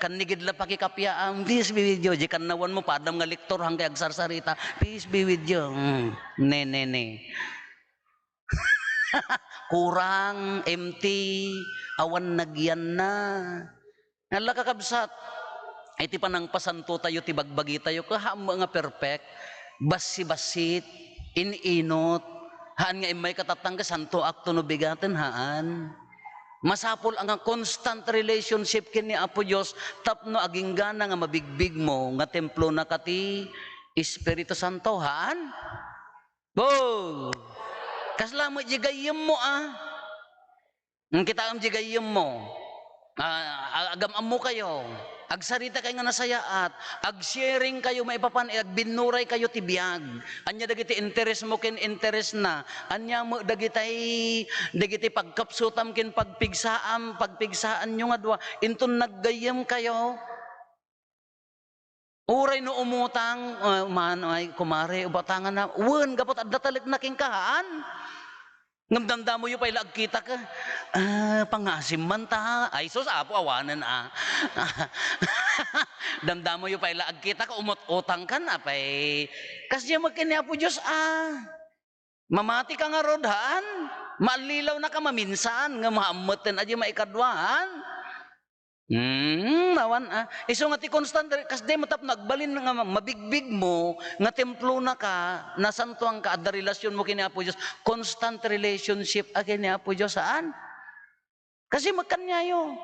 kannigid la pakikappia, haan? Peace be with you. Diay kannawanmo, padam nga lektor, haan kay agsarsarita. Peace be with you. Mm. Ne, ne, ne. Kurang, empty, awan nagyanna. Alla, kakabsat, iti panangpasantotayo ti bagbagitayo, ket haan met nga perfect, bassi-bassit, in-inut, haan nga immay katattang ket santoakto no bigaten, haan. Masapul a nga constant relationship ken ni Apo Dios tapno aginggana nga mabigbigmo nga templona kat Espiritu Santo, haan? Bo! Kasla met diay gayyemmo, a? Ngem kitaem diay gayyemmo. Ah, agam-ammokayo. Agsarita kay nga nasayaat. Ag-sharing kayo maipapan, agbinnuray kayo ti biag. Ania dagiti interesmo ken interesna? Ania met dagitay, dagiti pagkapsutam ken pagpigsaam, pagpigsaanyo nga dua? Inton naggayyem kayo, uray no umutang, ah, man, ay, kumare, ubatangan na, wen, gapu ta adda talekna kenka, haan? Ngem damdamoyo pay la agkitak, ah, pangasim man ta. Ay, sus, Apo, awanen, a. Damdamoyo pay la agkitak, umut-utangkan, apay. Kasdiay met ken ni Apo Dios, a. Mamatika ngarud, haan? Maallilawnaka maminsan, ngem haan metten a diay maikadua, haan? Hmm, awan, a. Isu nga ti constant, kasdiay met tapno agbalin nga mabigbigmo nga templonaka, nasantoanka, adda relasionmo ken ni Apo Dios, constant relationship a ken ni Apo Dios, haan? Kasdiay met kaniayo.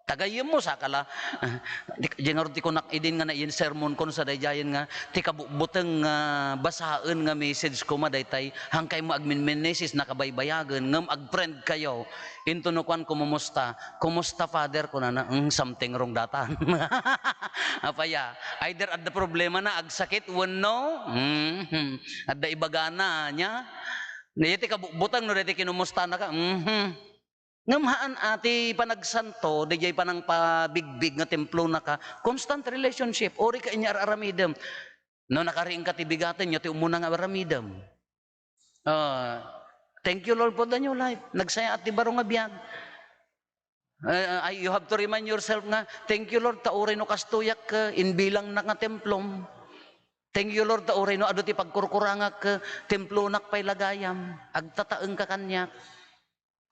Ta gayyemmo, sakala, ah, di, di ngarud ti kunak idin nga naiyen sermonkon sa daydiayen nga ti kabutbuteng nga basaen nga message koma daytay, haan kaymo agminmenesis, nakabaybayagen, ngem ag-friend kayo. Inton no kuan, "Kumusta?" "Kumusta, Father?" kunana, "Mm, something wrong datan." Apay a, either adda problemana, agsakit wenno, mhm, adda ibagana, nia? Daytoy ti kabutbuteng no daytoy kinumustanaka, mhm. Ngem haan a ti panagsanto, daydiay panangpabigbig nga templonaka, constant relationship, uray ka inya ar-aramidem. No nakariingka ti bigatenyo, ti umuna nga aramidem. Ah, "Thank you, Lord, for the new life." Nagsayaat ti baro nga biag. Ah, ay, you have to remind yourself nga, "Thank you, Lord, ta uray no kastoyak, ah, inbilangnak nga templom. Thank you, Lord, ta uray no adu ti pagkurkurangak, ah, templonak pay la gayam. Agtataengka kaniak."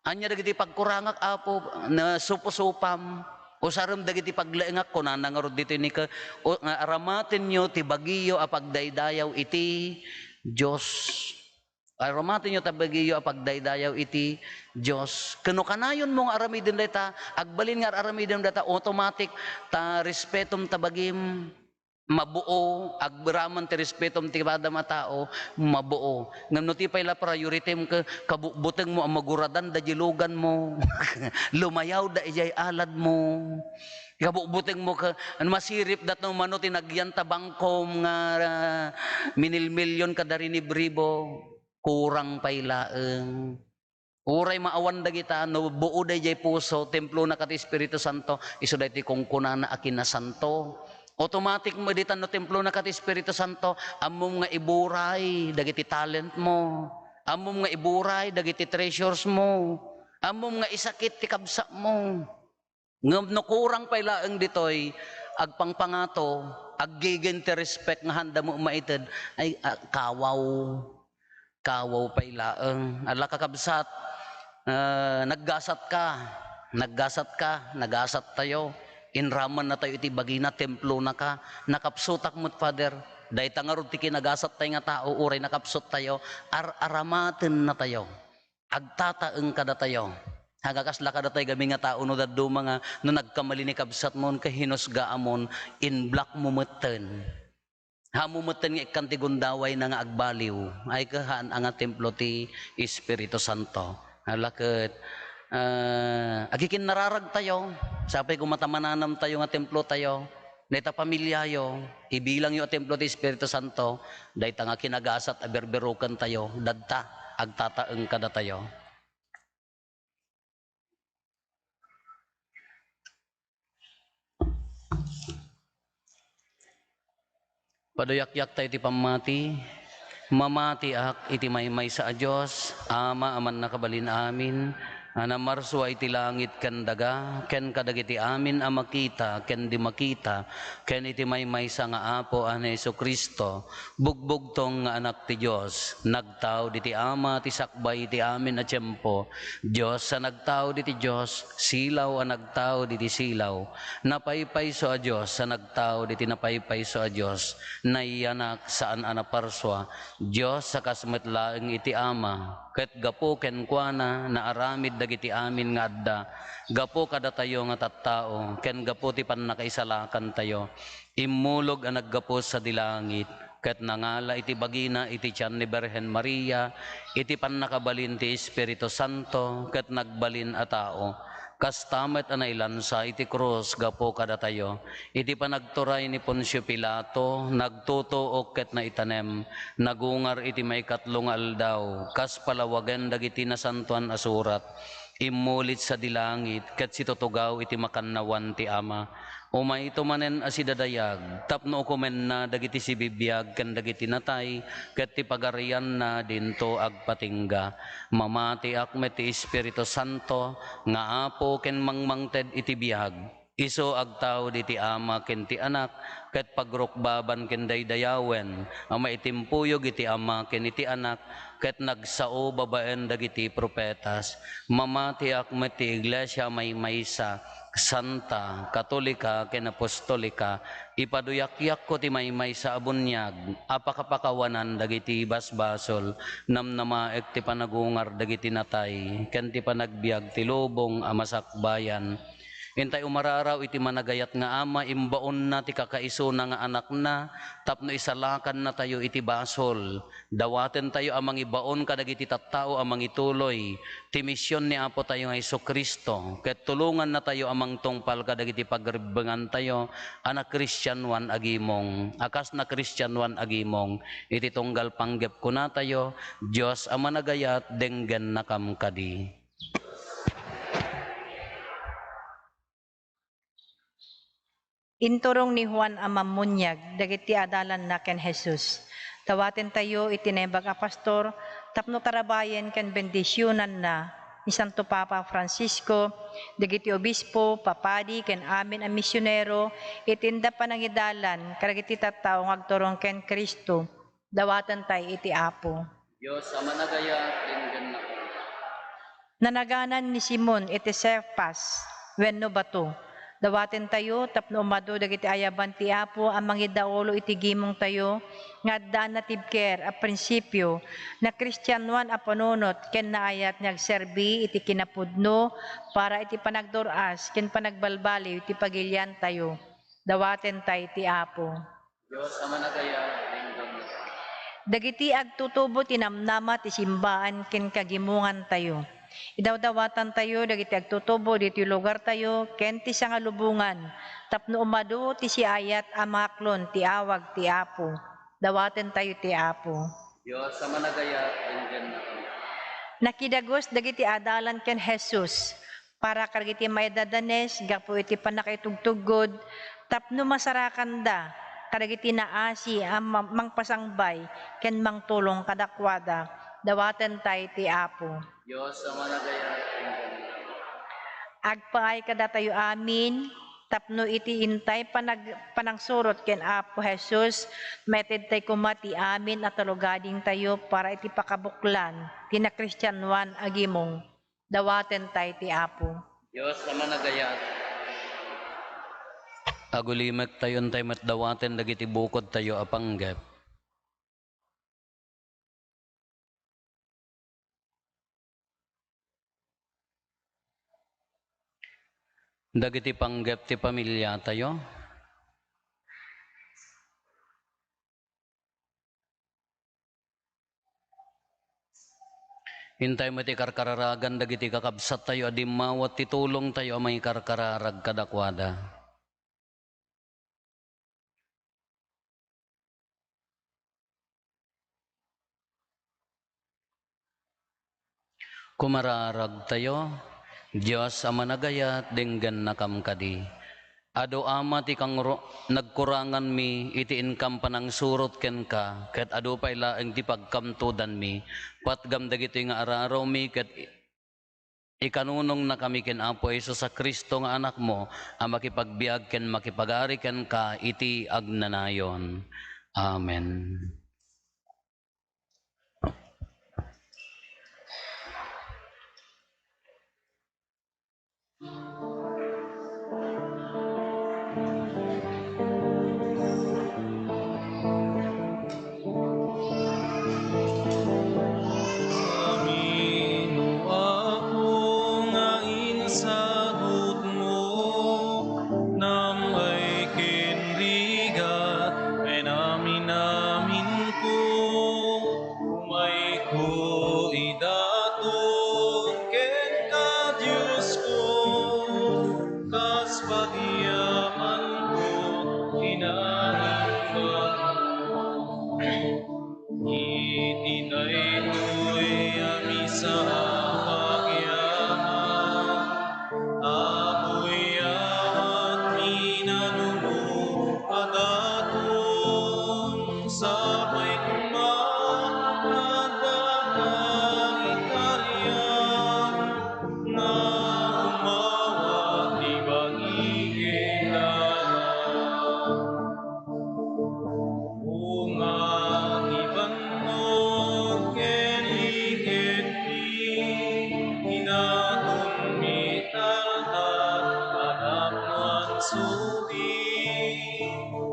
Ania dagiti pagkurangak, Apo? Nasuposopam. Usarem dagiti paglaengak, kunana ngarud ditoy ni Ke-, o, nga aramatenyo ti bagiyo a pagdaydayaw iti Dios. Aramatenyo ti bagiyo a pagdaydayaw iti Dios. Ken no kanayonmo nga aramiden dayta, agbalin nga ar-aramidem dayta, automatic ta respetom ta bagim. Mabuo, agraman ti respetom ti padam a tao, mabuo. Ngem no ti pay la prioritem ket kabutbutengmo a maguradan da diay luganmo, lumayawda idiay aladmo, kabutbutengmo ket masiripda no mano ti nagyan ta bangkom nga, ah, minilmilion kada rinibribo, kurang pay laeng. Uray maawan dagita, no buo daydiay puso, templona kat Espiritu Santo, isu daytoy kunkunana a kinasanto. Automatic met ditan no templona kat Espiritu Santo, ammom nga iburay dagiti talentmo. Ammom nga iburay dagiti treasuresmo. Ammom nga isakit ti kabsatmo. Ngem no kurang pay laeng ditoy, agpangpangato, aggigin ti respect nga haanda met maited, ay, ah, kawaw. Kawaw pay laeng. Ala, kakabsat, ah, naggasatka. Naggasatka, nagasattayo. Inramannatayo iti bagina, templonaka. Nakapsutak met, Father. Dayta ngarud ti kinagasattayo nga tao, uray nakapsuttayo, ar-aramatennatayo. Agtataeng kadatayo. Agkakasla kadatayo gamin nga tao no dadduma nga, no nagkamali ni kabsatmo, ket hinusgaamon, in-block mo metten. Haanmo metten nga ikkan ti gundawayna nga agbaliw. Ay, kahaan a nga templo ti Espiritu Santo. Ala ket, ah, agikinnararagtayo. Sapay koma ta mananamtayo nga templotayo. Dayta pamiliayo, ibilangyo a templo ti Espiritu Santo. Dayta nga kinagasat a berberukentayo, dadta, agtataeng kadatayo. Paduyakyaktay ti pammati. Mamatiak iti maymaysa a Dios, Ama a mannakabalin amin, a namarsua iti langit ken daga, ken kadagiti amin a makita ken di makita, ken iti maymaysa nga Apo a ni Jesu-Cristo, bugbugtong nga Anak ti Dios, nagtaud iti Ama ti sakbay iti amin a tiempo, Dios a nagtaud iti Dios, silaw a nagtaud iti silaw, napaypayso a Dios a nagtaud iti napaypayso a Dios, nayanak, saan a naparsua, Dios a kas met laeng iti Ama, ket gapu kenkuana naaramid dagiti amin nga adda, gapu kadatayo nga tattao, ken gapu ti pannakaisalakantayo. Immulog a naggapu sadi langit, ket nangala iti bagina iti tian ni Birhen Maria, iti pannakabalin ti Espiritu Santo, ket nagbalin a tao. Kasta met a nailansa iti krus gapu kadatayo. Iti panagturay ni Poncio Pilato, nagtutuok ket naitanem, nagungar iti maikatlo nga aldaw, kas palawagen dagiti Nasantoan a Surat. Immulit sadi langit, ket situtugaw iti makannawan ti Ama. Umayto manen a sidadayag, tapno ukomenna dagiti sibibiag ken dagiti natay, ket ti pagarianna dinto agpatingga. Mamatiak met ti Espiritu Santo, nga Apo ken mangmangted iti biag. Isu agtaud iti Ama ken ti Anak, ket pagrukbaban ken daydayawen a maitimpuyog iti Ama ken iti Anak, ket nagsao babaen dagiti profetas. Mamatiak met ti Iglesia a maymaysa, santa, katolika, ken apostolika. Ipaduyakyakko ti maymaysa a buniag a pakapakawanan dagiti basbasol. Namnamaek ti panagungar dagiti natay, ken ti panagbiag ti lubong a masakbayan. Intay umararaw iti managayat nga Ama, imbaonna ti kakaisuna nga Anakna tapno isalakannatayo iti basol. Dawatentayo a mangibaon kadagiti tattao a mangituloy ti mision ni Apotayo nga Jesu-Cristo, ket tulongannatayo a mangtungpal kadagiti pagrebbengantayo a nakristianoan agimong, a kas nakristianoan agimong. Iti tunggal panggep kunatayo, Dios a managayat, denggennakam kadi. Inturong ni Juan a Mammuniag dagiti adalanna ken Jesus. Dawatentayo iti naimbag a pastor tapno tarabayen ken bendisionanna ni Santo Papa Francisco, dagiti obispo, papadi, ken amin a misionero iti inda panangidalan kadagiti tattao nga agturong ken Cristo. Dawatentay iti Apo. Dios a managayat, denggennakam. Nanaganan ni Simon iti Cefas wenno bato. Dawatentayo tapno umadu dagiti ayaban ti Apo a mangidaulo iti gimongtayo nga addaan natibker a prinsipio, nakristianoan a panunot ken naayat nga agserbi iti kinapudno para iti panagdur-as ken panagbalbaliw iti pagiliantayo. Dawatentay ti Apo. Dios a managayat, denggennakam. Dagiti agtutubo ti namnama ti simbaan ken kagimongantayo. Idawdawatantayo dagiti agtutubo ditoy lugartayo ken ti sangalubongan tapno umadu ti siayat a maaklon ti awag ti Apo. Dawatentayo ti Apo. Dios a managayat, denggennakam. Nakidagus dagiti adalan ken Jesus para kadagiti maidadanes gapu iti pannakaitugtuggod tapno masarakanda kadagiti naasi a ma-, mangpasangbay ken mangtulong kadakuada. Dawatentay ti Apo. Dios a managayat, denggennakam. Agpaay kadatayo amin tapno iti intay panag-, panangsurot ken Apo Jesus, maitedtay koma ti amin a talugadingtayo para iti pakabuklan ti nakristianoan a gimong. Dawatentay ti Apo. Dios a managayat. Agulimektayo, intay met dawaten dagiti bukodtayo a panggep. Dagiti panggep ti pamiliatayo. Intay met ikarkararagan dagiti kakabsattayo a dimmawat ti tulongtayo a mangikarkararag kadakuada. Kumararagtayo, Dios a managayat, denggennakam kadi. Adu, Ama, ti kangru-, nagkuranganmi iti inkam panangsurot kenka, ket adu pay laeng ti pagkamtudanmi. Patgam dagitoy nga ararawmi, ket i-, ikanunongnakami ken Apo Jesus a Cristo nga Anakmo, a makipagbiag ken makipagari kenka iti agnanayon. Amen. Amin, O Apo, nga insagutmo, namay ken rigat, ken amin-aminko. Umayko idaton kenka, Diosko, kas pagyamanko, kinaimbag. Iti daytoy a misa a pagyaman, Apo, yaatmi nanumo a daton, sapay koma ta addaka iti kariam, nga umawat ti bagi ken darak. Bunga ti bannog ken iket ti inaton mitalta a tapno agsubli.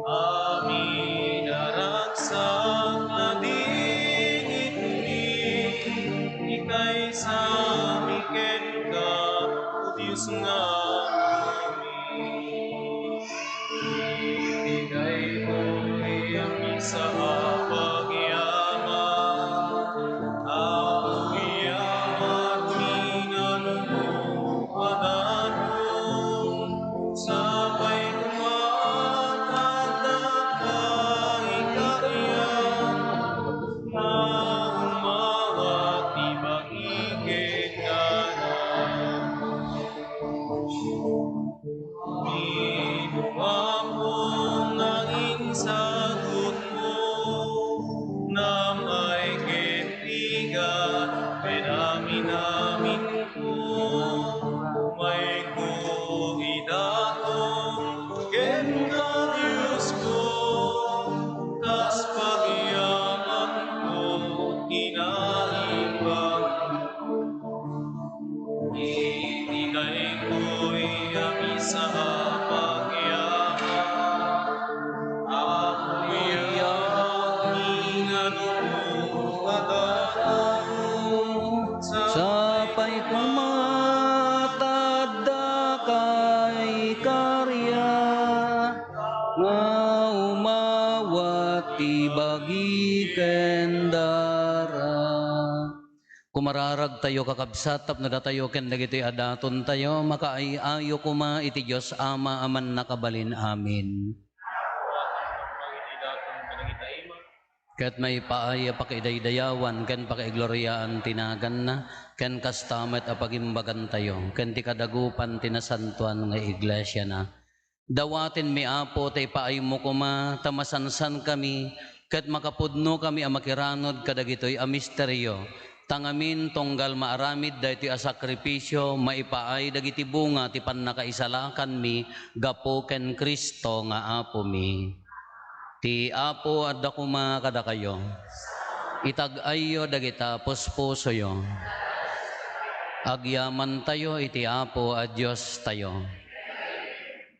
Amin a ragsak a dingitmi, ikaysami kenka, O Dios nga Apomi. Iti daytoy a misa a pagyaman, Apo, yaatmi nanumo a daton, sapay koma ta addaka iti kariam, nga umawat ti bagi ken darak. Amin, O Apo, nga insagutmo, namay ket rigat, ken amin-aminko, umayko idaton kenka, Diosko, kas pagyamanko, kinaimbag. Iti daytoy a misa a pagyaman, Apo, yaatmi nanumo a daton, sapay koma ta addaka iti kariam, nga umawat ti bagi ken darak. Kumararagtayo, kakabsat, tapno datayo ken dagitoy a datontayo, makaay-ayo koma iti Dios Ama a Mannakabalin-amin. Ket maipaay a pakidaydayawan ken pakaigloriaan ti naganna, ken kasta met a pagimbagantayo ken ti kadagupan ti nasantoan nga iglesiana. Dawatenmi, Apo, ta ipaaymo koma ta masansankami ket makapudnokami a makiranod kadagitoy a misterio, ta ngamin tunggal maaramid daytoy a sakrifisio, maipaay dagiti bunga ti pannakaisalakanmi gapu ken Cristo nga Apomi. Ti Apo adda koma kadakayo. Itag-ayyo dagita puspusoyo. Agyamantayo iti Apo a Diostayo.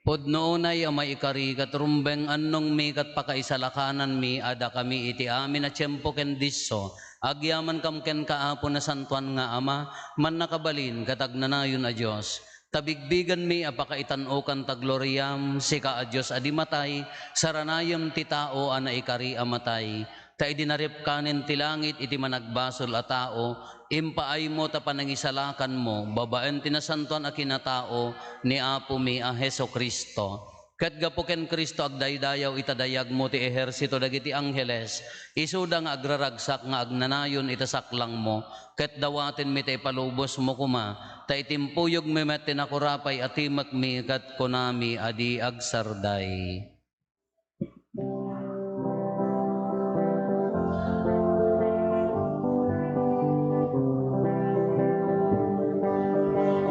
Pudno unay a maikari ket rumbeng annongmi ket pakaisalakananmi a dakami iti amin a tiempo ken disso, agyamankam kenka, Apo, nasantoan nga Ama, mannakabalin ket agnanayon a Dios. Ta bigbigenmi a pakaitan-okan ta gloriam, sika a Dios a di matay, saranayem ti tao a naikari a matay. Ta idi naripkanen ti langit iti managbasol a tao, impaaymo ta panangisalakanmo babaen ti nasantoan a kinatao ni Apomi a Jesu-Cristo. Ket gapu ken Cristo, agdaydayaw ita dayagmo ti ehersito dagiti angheles, isuda nga agraragsak nga agnanayon ita saklangmo, ket dawatenmi ta ipalubosmo koma, ta itimpuyogmi met ti nakurapay a timekmi ket kunami a di agsarday.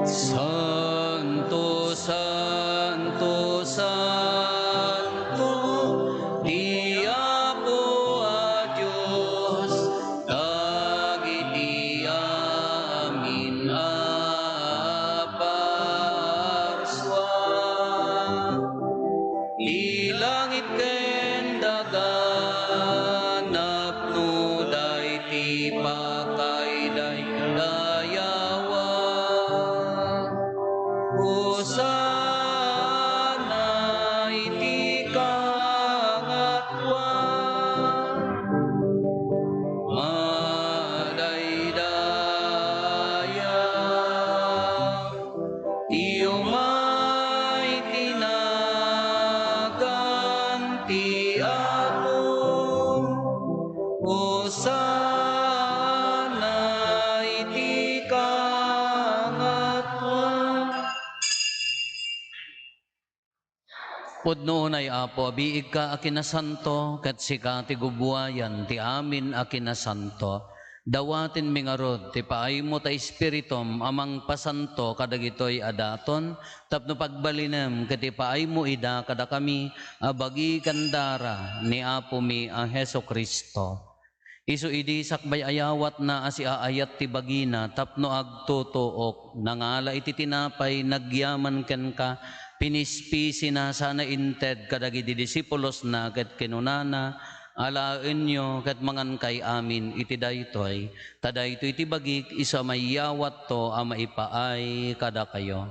Santo, santo, santo, ti Apo a Dios, dagiti amin a parsua. Ti langit ken daga, napnoda iti pakaidaydayawan. Hosanna iti kangatoan. Madaydayaw ti umay ti nagan ti Apo. Hosanna iti kangatoan. Pudno unay, Apo, a biigka a kinasanto, ket sika ti gubuayan ti amin a kinasanto. Dawatenmi ngarud ti paaymo ta Espiritum a mangpasanto kadagitoy a daton, tapno pagbalinem ket ipaaymo ida kadakami a bagi ken dara ni Apomi a Jesu-Cristo. Isu idi sakbay a yawatna a siaayat ti bagina tapno agtutuok, nangala iti tinapay, nagyaman kenka, pinispisina sana inted kadagidi disipulosna ket kinunana, "Alaenyo ket mangankay amin iti daytoy, ta daytoy ti bagik isu a maiyawatto a maipaay kadakayo."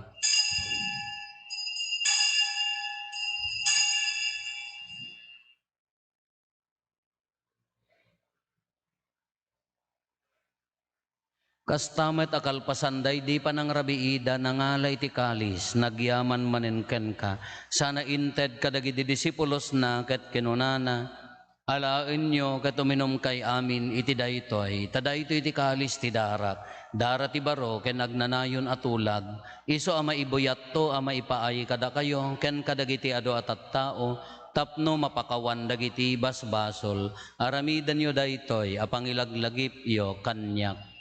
Kasta met a kalpasan daydi panangrabiida, nangala iti kalis, nagyaman manen kenka, sana inted kadagidi disipulosna ket kinunana, "Alaenyo ket uminumkay amin iti daytoy, ta daytoy ti kalis ti darak, dara ti baro ken agnanayon a tulag, isu a maibuyatto a maipaay kadakayo ken kadagiti adu a tattao, tapno mapakawan dagiti basbasol. Aramidenyo daytoy a pangilaglagipyo kaniak."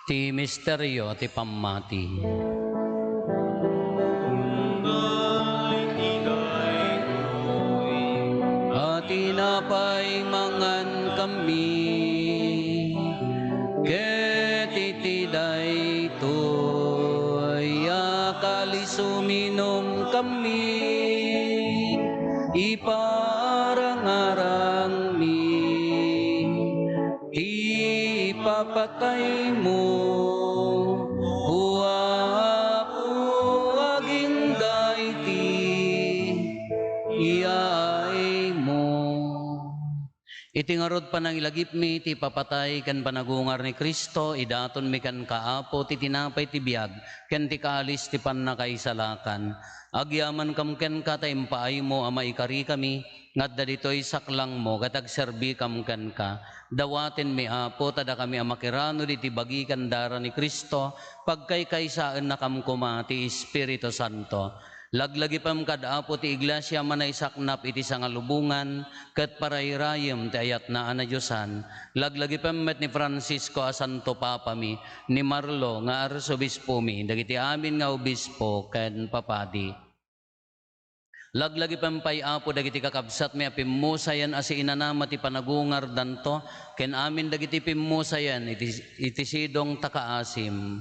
Ti misterio ti pammati. A tinapay mangankammi, ket iti daytoy a kalis uminumkammi, iparangarangmi ti ipapataymo, O Apo, agingga iti yaaymo. Iti ngarud, panangilagipmi ti ipapatay ken panagungar ni Cristo, idatonmi kenka, Apo, ti tinapay ti biag ken ti kalis ti pannakaisalakan. Agyamankam kenka ta impaaymo a maikarikami, nga adda ditoy saklangmo ket agserbikam kenka. Dawatenmi, Apo, ta dakami a makiranod iti bagi ken dara ni Cristo, pagkaykaysaennakam koma ti Espiritu Santo. Laglagipem kad Apo ti Iglesia a manaysaknap iti sangalubongan ket parayrayem ti ayatna a nadiosan. Laglagipem met ni Francisco a Santo Papami, ni Marlo nga Arsobispomi, dagiti amin nga obispo ken papadi. Laglagipen pay, Apo, dagiti kakabsatmi a pimmusayen a siinanama ti panagungardanto ken amin dagiti pimmusayen iti, iti sidong ta kaasim.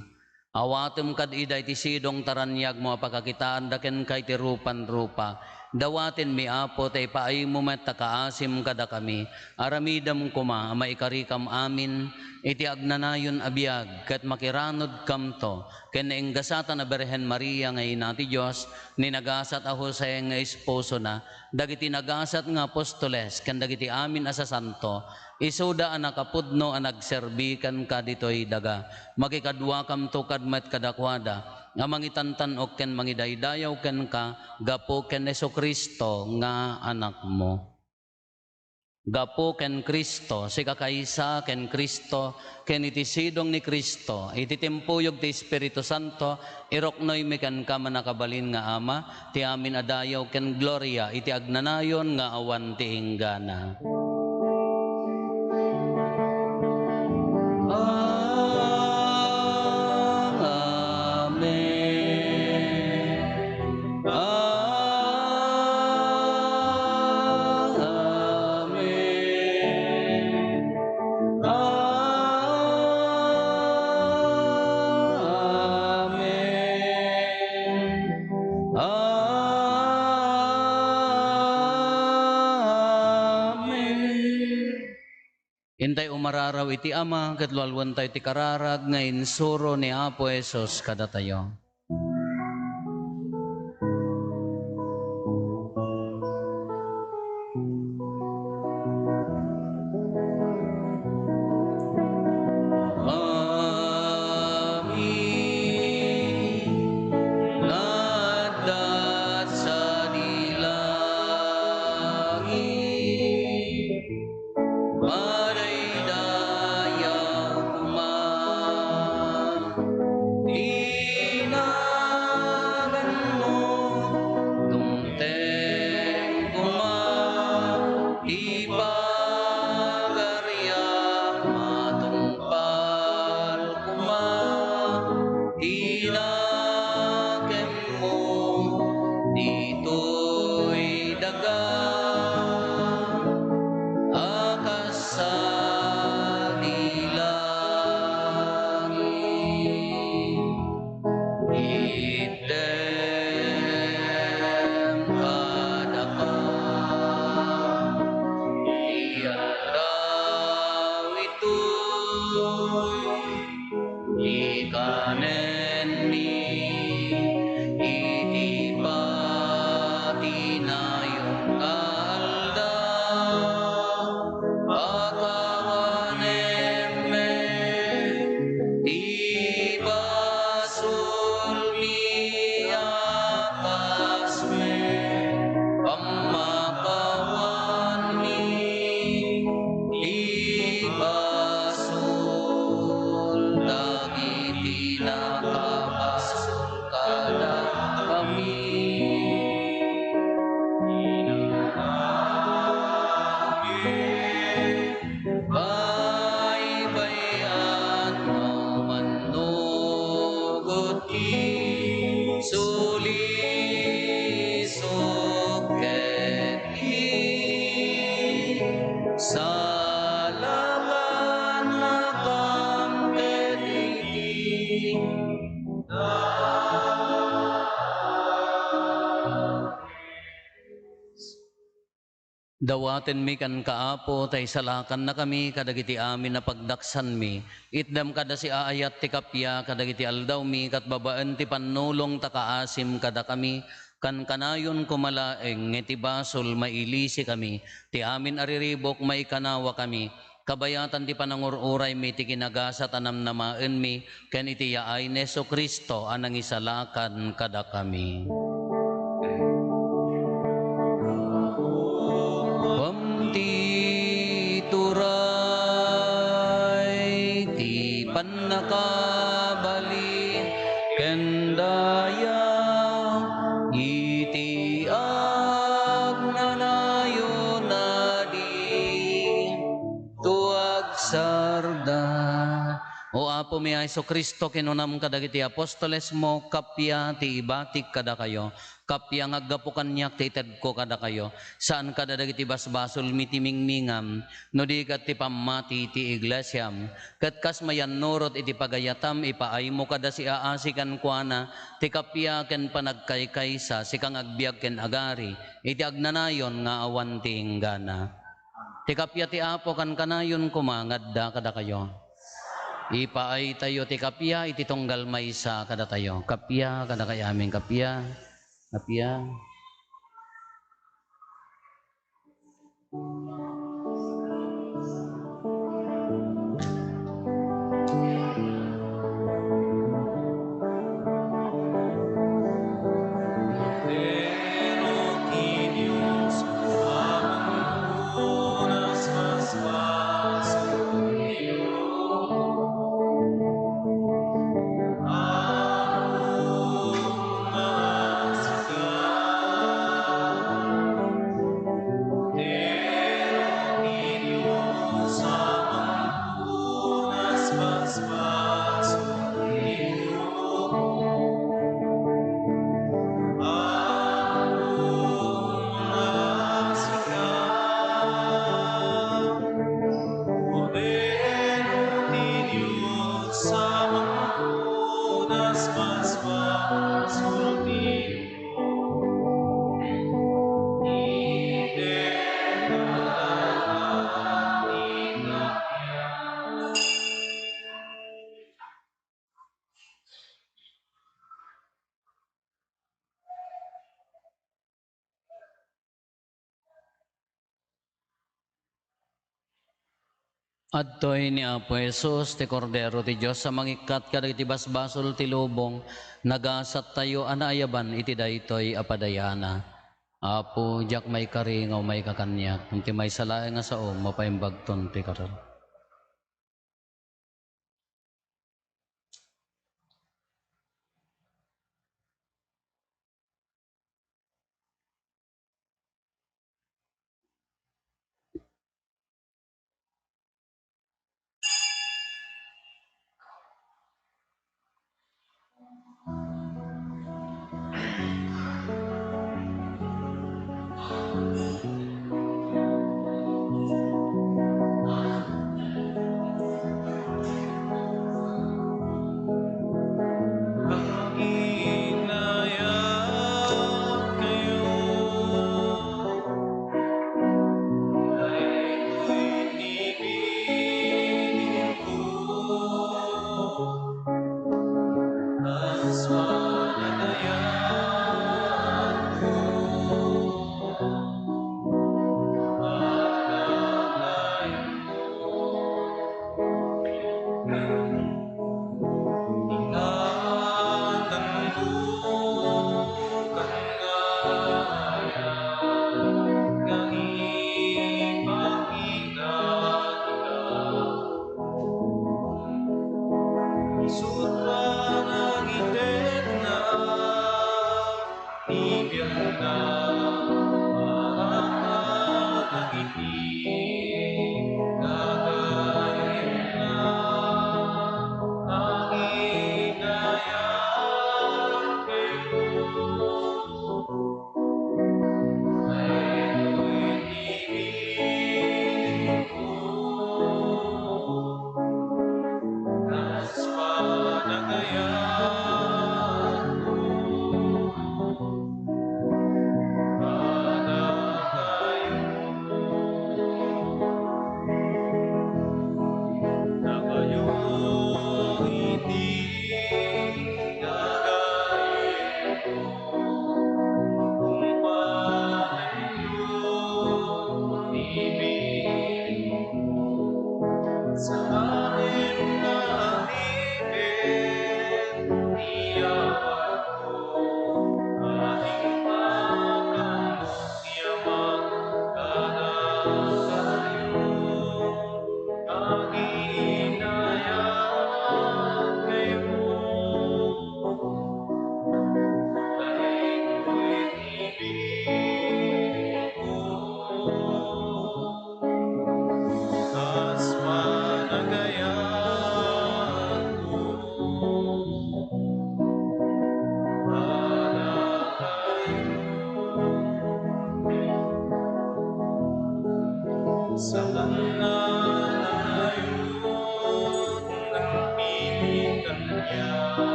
Awatem kad ida iti sidong ta raniagmo a pakakitaanda kenka iti rupan-rupa. Dawatenmi, Apo, ta ipaaymo met ta kaasim kadakami. Aramidem koma a maikarikam amin iti agnanayon a biag ket makiranudkamto ken nainggasatan a Birhen Maria nga ina ti Dios, ni nagasat a Jose nga esposona, dagiti nagasat nga apostoles, ken dagiti amin a sasanto, isuda a nakapudno a nagserbi kenka ditoy daga. Makikaduakamto kad met kadakuada a mangitantan-ok ken mangidaydayaw kenka gapu ken Jesu-Cristo nga Anakmo. Gapu ken Cristo, sikakaysa ken Cristo, ken iti sidong ni Cristo, iti timpuyog ti Espiritu Santo, iruknoymi kenka, mannakabalin nga Ama, ti amin a dayaw ken gloria iti agnanayon nga awan ti inggana. Amen. Amen. Amen. Amen. Intay umararaw iti Ama, ket lualuentayo ti kararag nga insuro ni Apo Jesus kadatayo. Amin. Naadda sadi langit. Madaydayaw koma ti naganmo, dumteng koma ti pagariam, matungpal koma ti nakemmo ditoy daga a kas sadi langit. Itdem kadaka ti aldaw itoy. Ikanenmi iti patinayon nga aldaw, pakawanem met ti basolmi a kas met pammakawanmi ti basol dagiti nakabasol kadakami. Baybay-an nga umannugot ti sulisog ket ti salakannakam ket iti Dawatenmi kenka, Apo, ta isalakannakami kadagiti amin a pagdaksanmi. Itdem kad a siaayat ti kappia kadagiti aldawmi ket babaen ti pannulong ta kaasim kadakami. Kankanayon koma laeng nga iti basol mailisikami, ti amin a riribuk maikanawakami. Kabayatan ti panangur-uraymi ti kinagasat a namnamaenmi ken iti yaay ni Jesu-Cristo a nangisalakan kadakami. Ngem ti turay ti pannakabalin ken daya iti agnanayon a di to agsarda. O Apomi a Jesu-Cristo, kinunam kadagiti apostolesmo, kappia ti ibatik kadakayo, kappia nga aggapu kaniak ti itedko kadakayo, saan kada dagiti basbasolmi ti mingmingam, no di ket ti pammati ti iglesiam. Ket kas mayannurot iti pagayatam, ipaaymo kada siaasi kenkuana ti kappia ken panagkaykaysa, sika nga agbiag ken agari iti agnanayon nga awan ti inggana. Ti kappia ti Apo kankanayon koma nga adda kadakayo. Ipaaytayo ti kappia iti tunggal maysa kadatayo. Kappia kadakayo amin, kappia. Kappia. Kordero ti Dios a mangpunas basbasol ti Dios. Adtoy ni Apo Jesus, ti Kordero ti Dios a mangikkat kadagiti basbasol ti lubong, nagasattayo a naayaban iti daytoy a padayana. Apo, diak maikari nga umayka kaniak, ngem ti maysa laeng a sao, mapaimbagton ti karem. Isut' panangitedna, ibiagna, dagiti gagayyemna, aginayam kayo.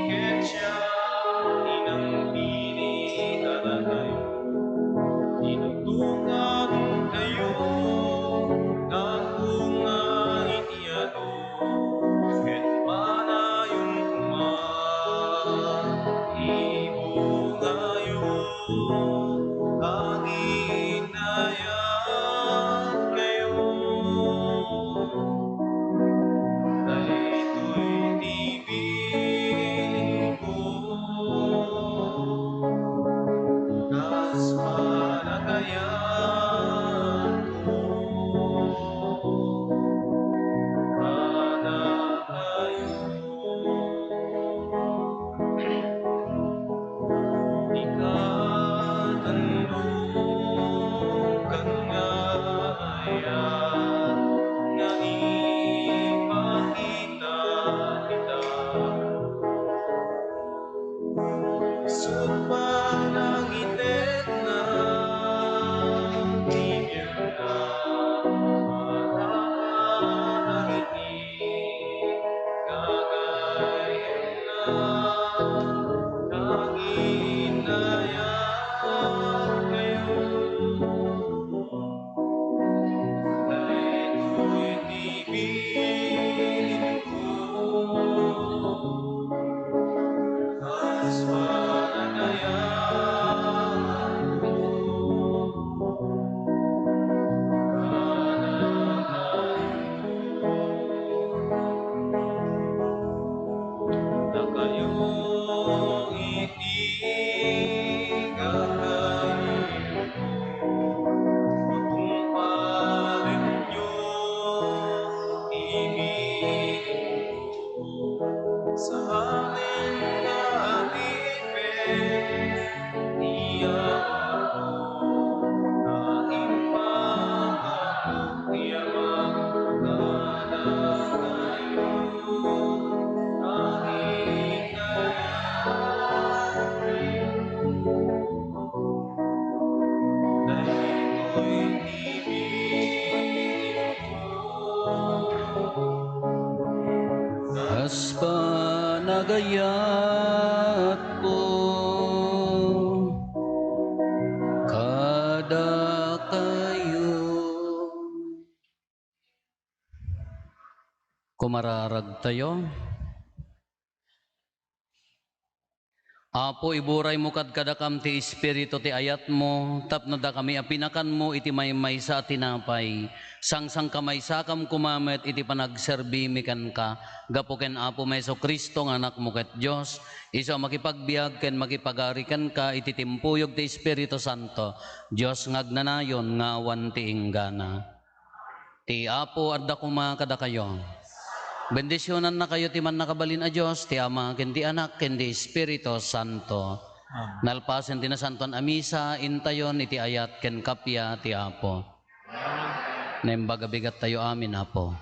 Ket siak ti nangpili kadakayo, tinungtogankayo, nagbunga iti adu, ket panayon koma ti bungayo, aginayatkayo. Daytoy ti bilinko, kas panagayatko kadakayo. Ikatandok ken nga ayat nga ipakita ita. Isu panangitekna ti biagna, para iti gagayyemna, aginayatkayo. Daytoy ti bilinko, kas panagayatko kadakayo. Dakayo iti gagayyemko, tungpalenyo ti bilinko, sa amin nga adipen ti Apo, ta impangako ti Ama kadakayo, aginayatkayo. Daytoy ti bilinko, kas panagayatko kadakayo. Kumararagtayo. Apo, iburaymo kadkadakam ti Espiritu ti ayatmo, tapno dakami a pinakanmo iti maymaysa a tinapay, sangsangkamaysakam koma met iti panagserbimi kenka, gapu ken Apomi Jesu-Cristo nga Anakmo ket Dios, isu a makipagbiag ken makipagari kenka iti timpuyog ti Espiritu Santo, Dios nga agnanayon nga awan ti inggana. Ti Apo adda koma kadakayo. Bendisionannakayo ti Mannakabalin a Dios, ti Ama, ken ti Anak, ken ti Espiritu Santo. Amen. Nalpasen ti Nasantoan a Misa, intayon iti ayat ken kappia ti Apo. Naimbag a bigattayo amin, Apo.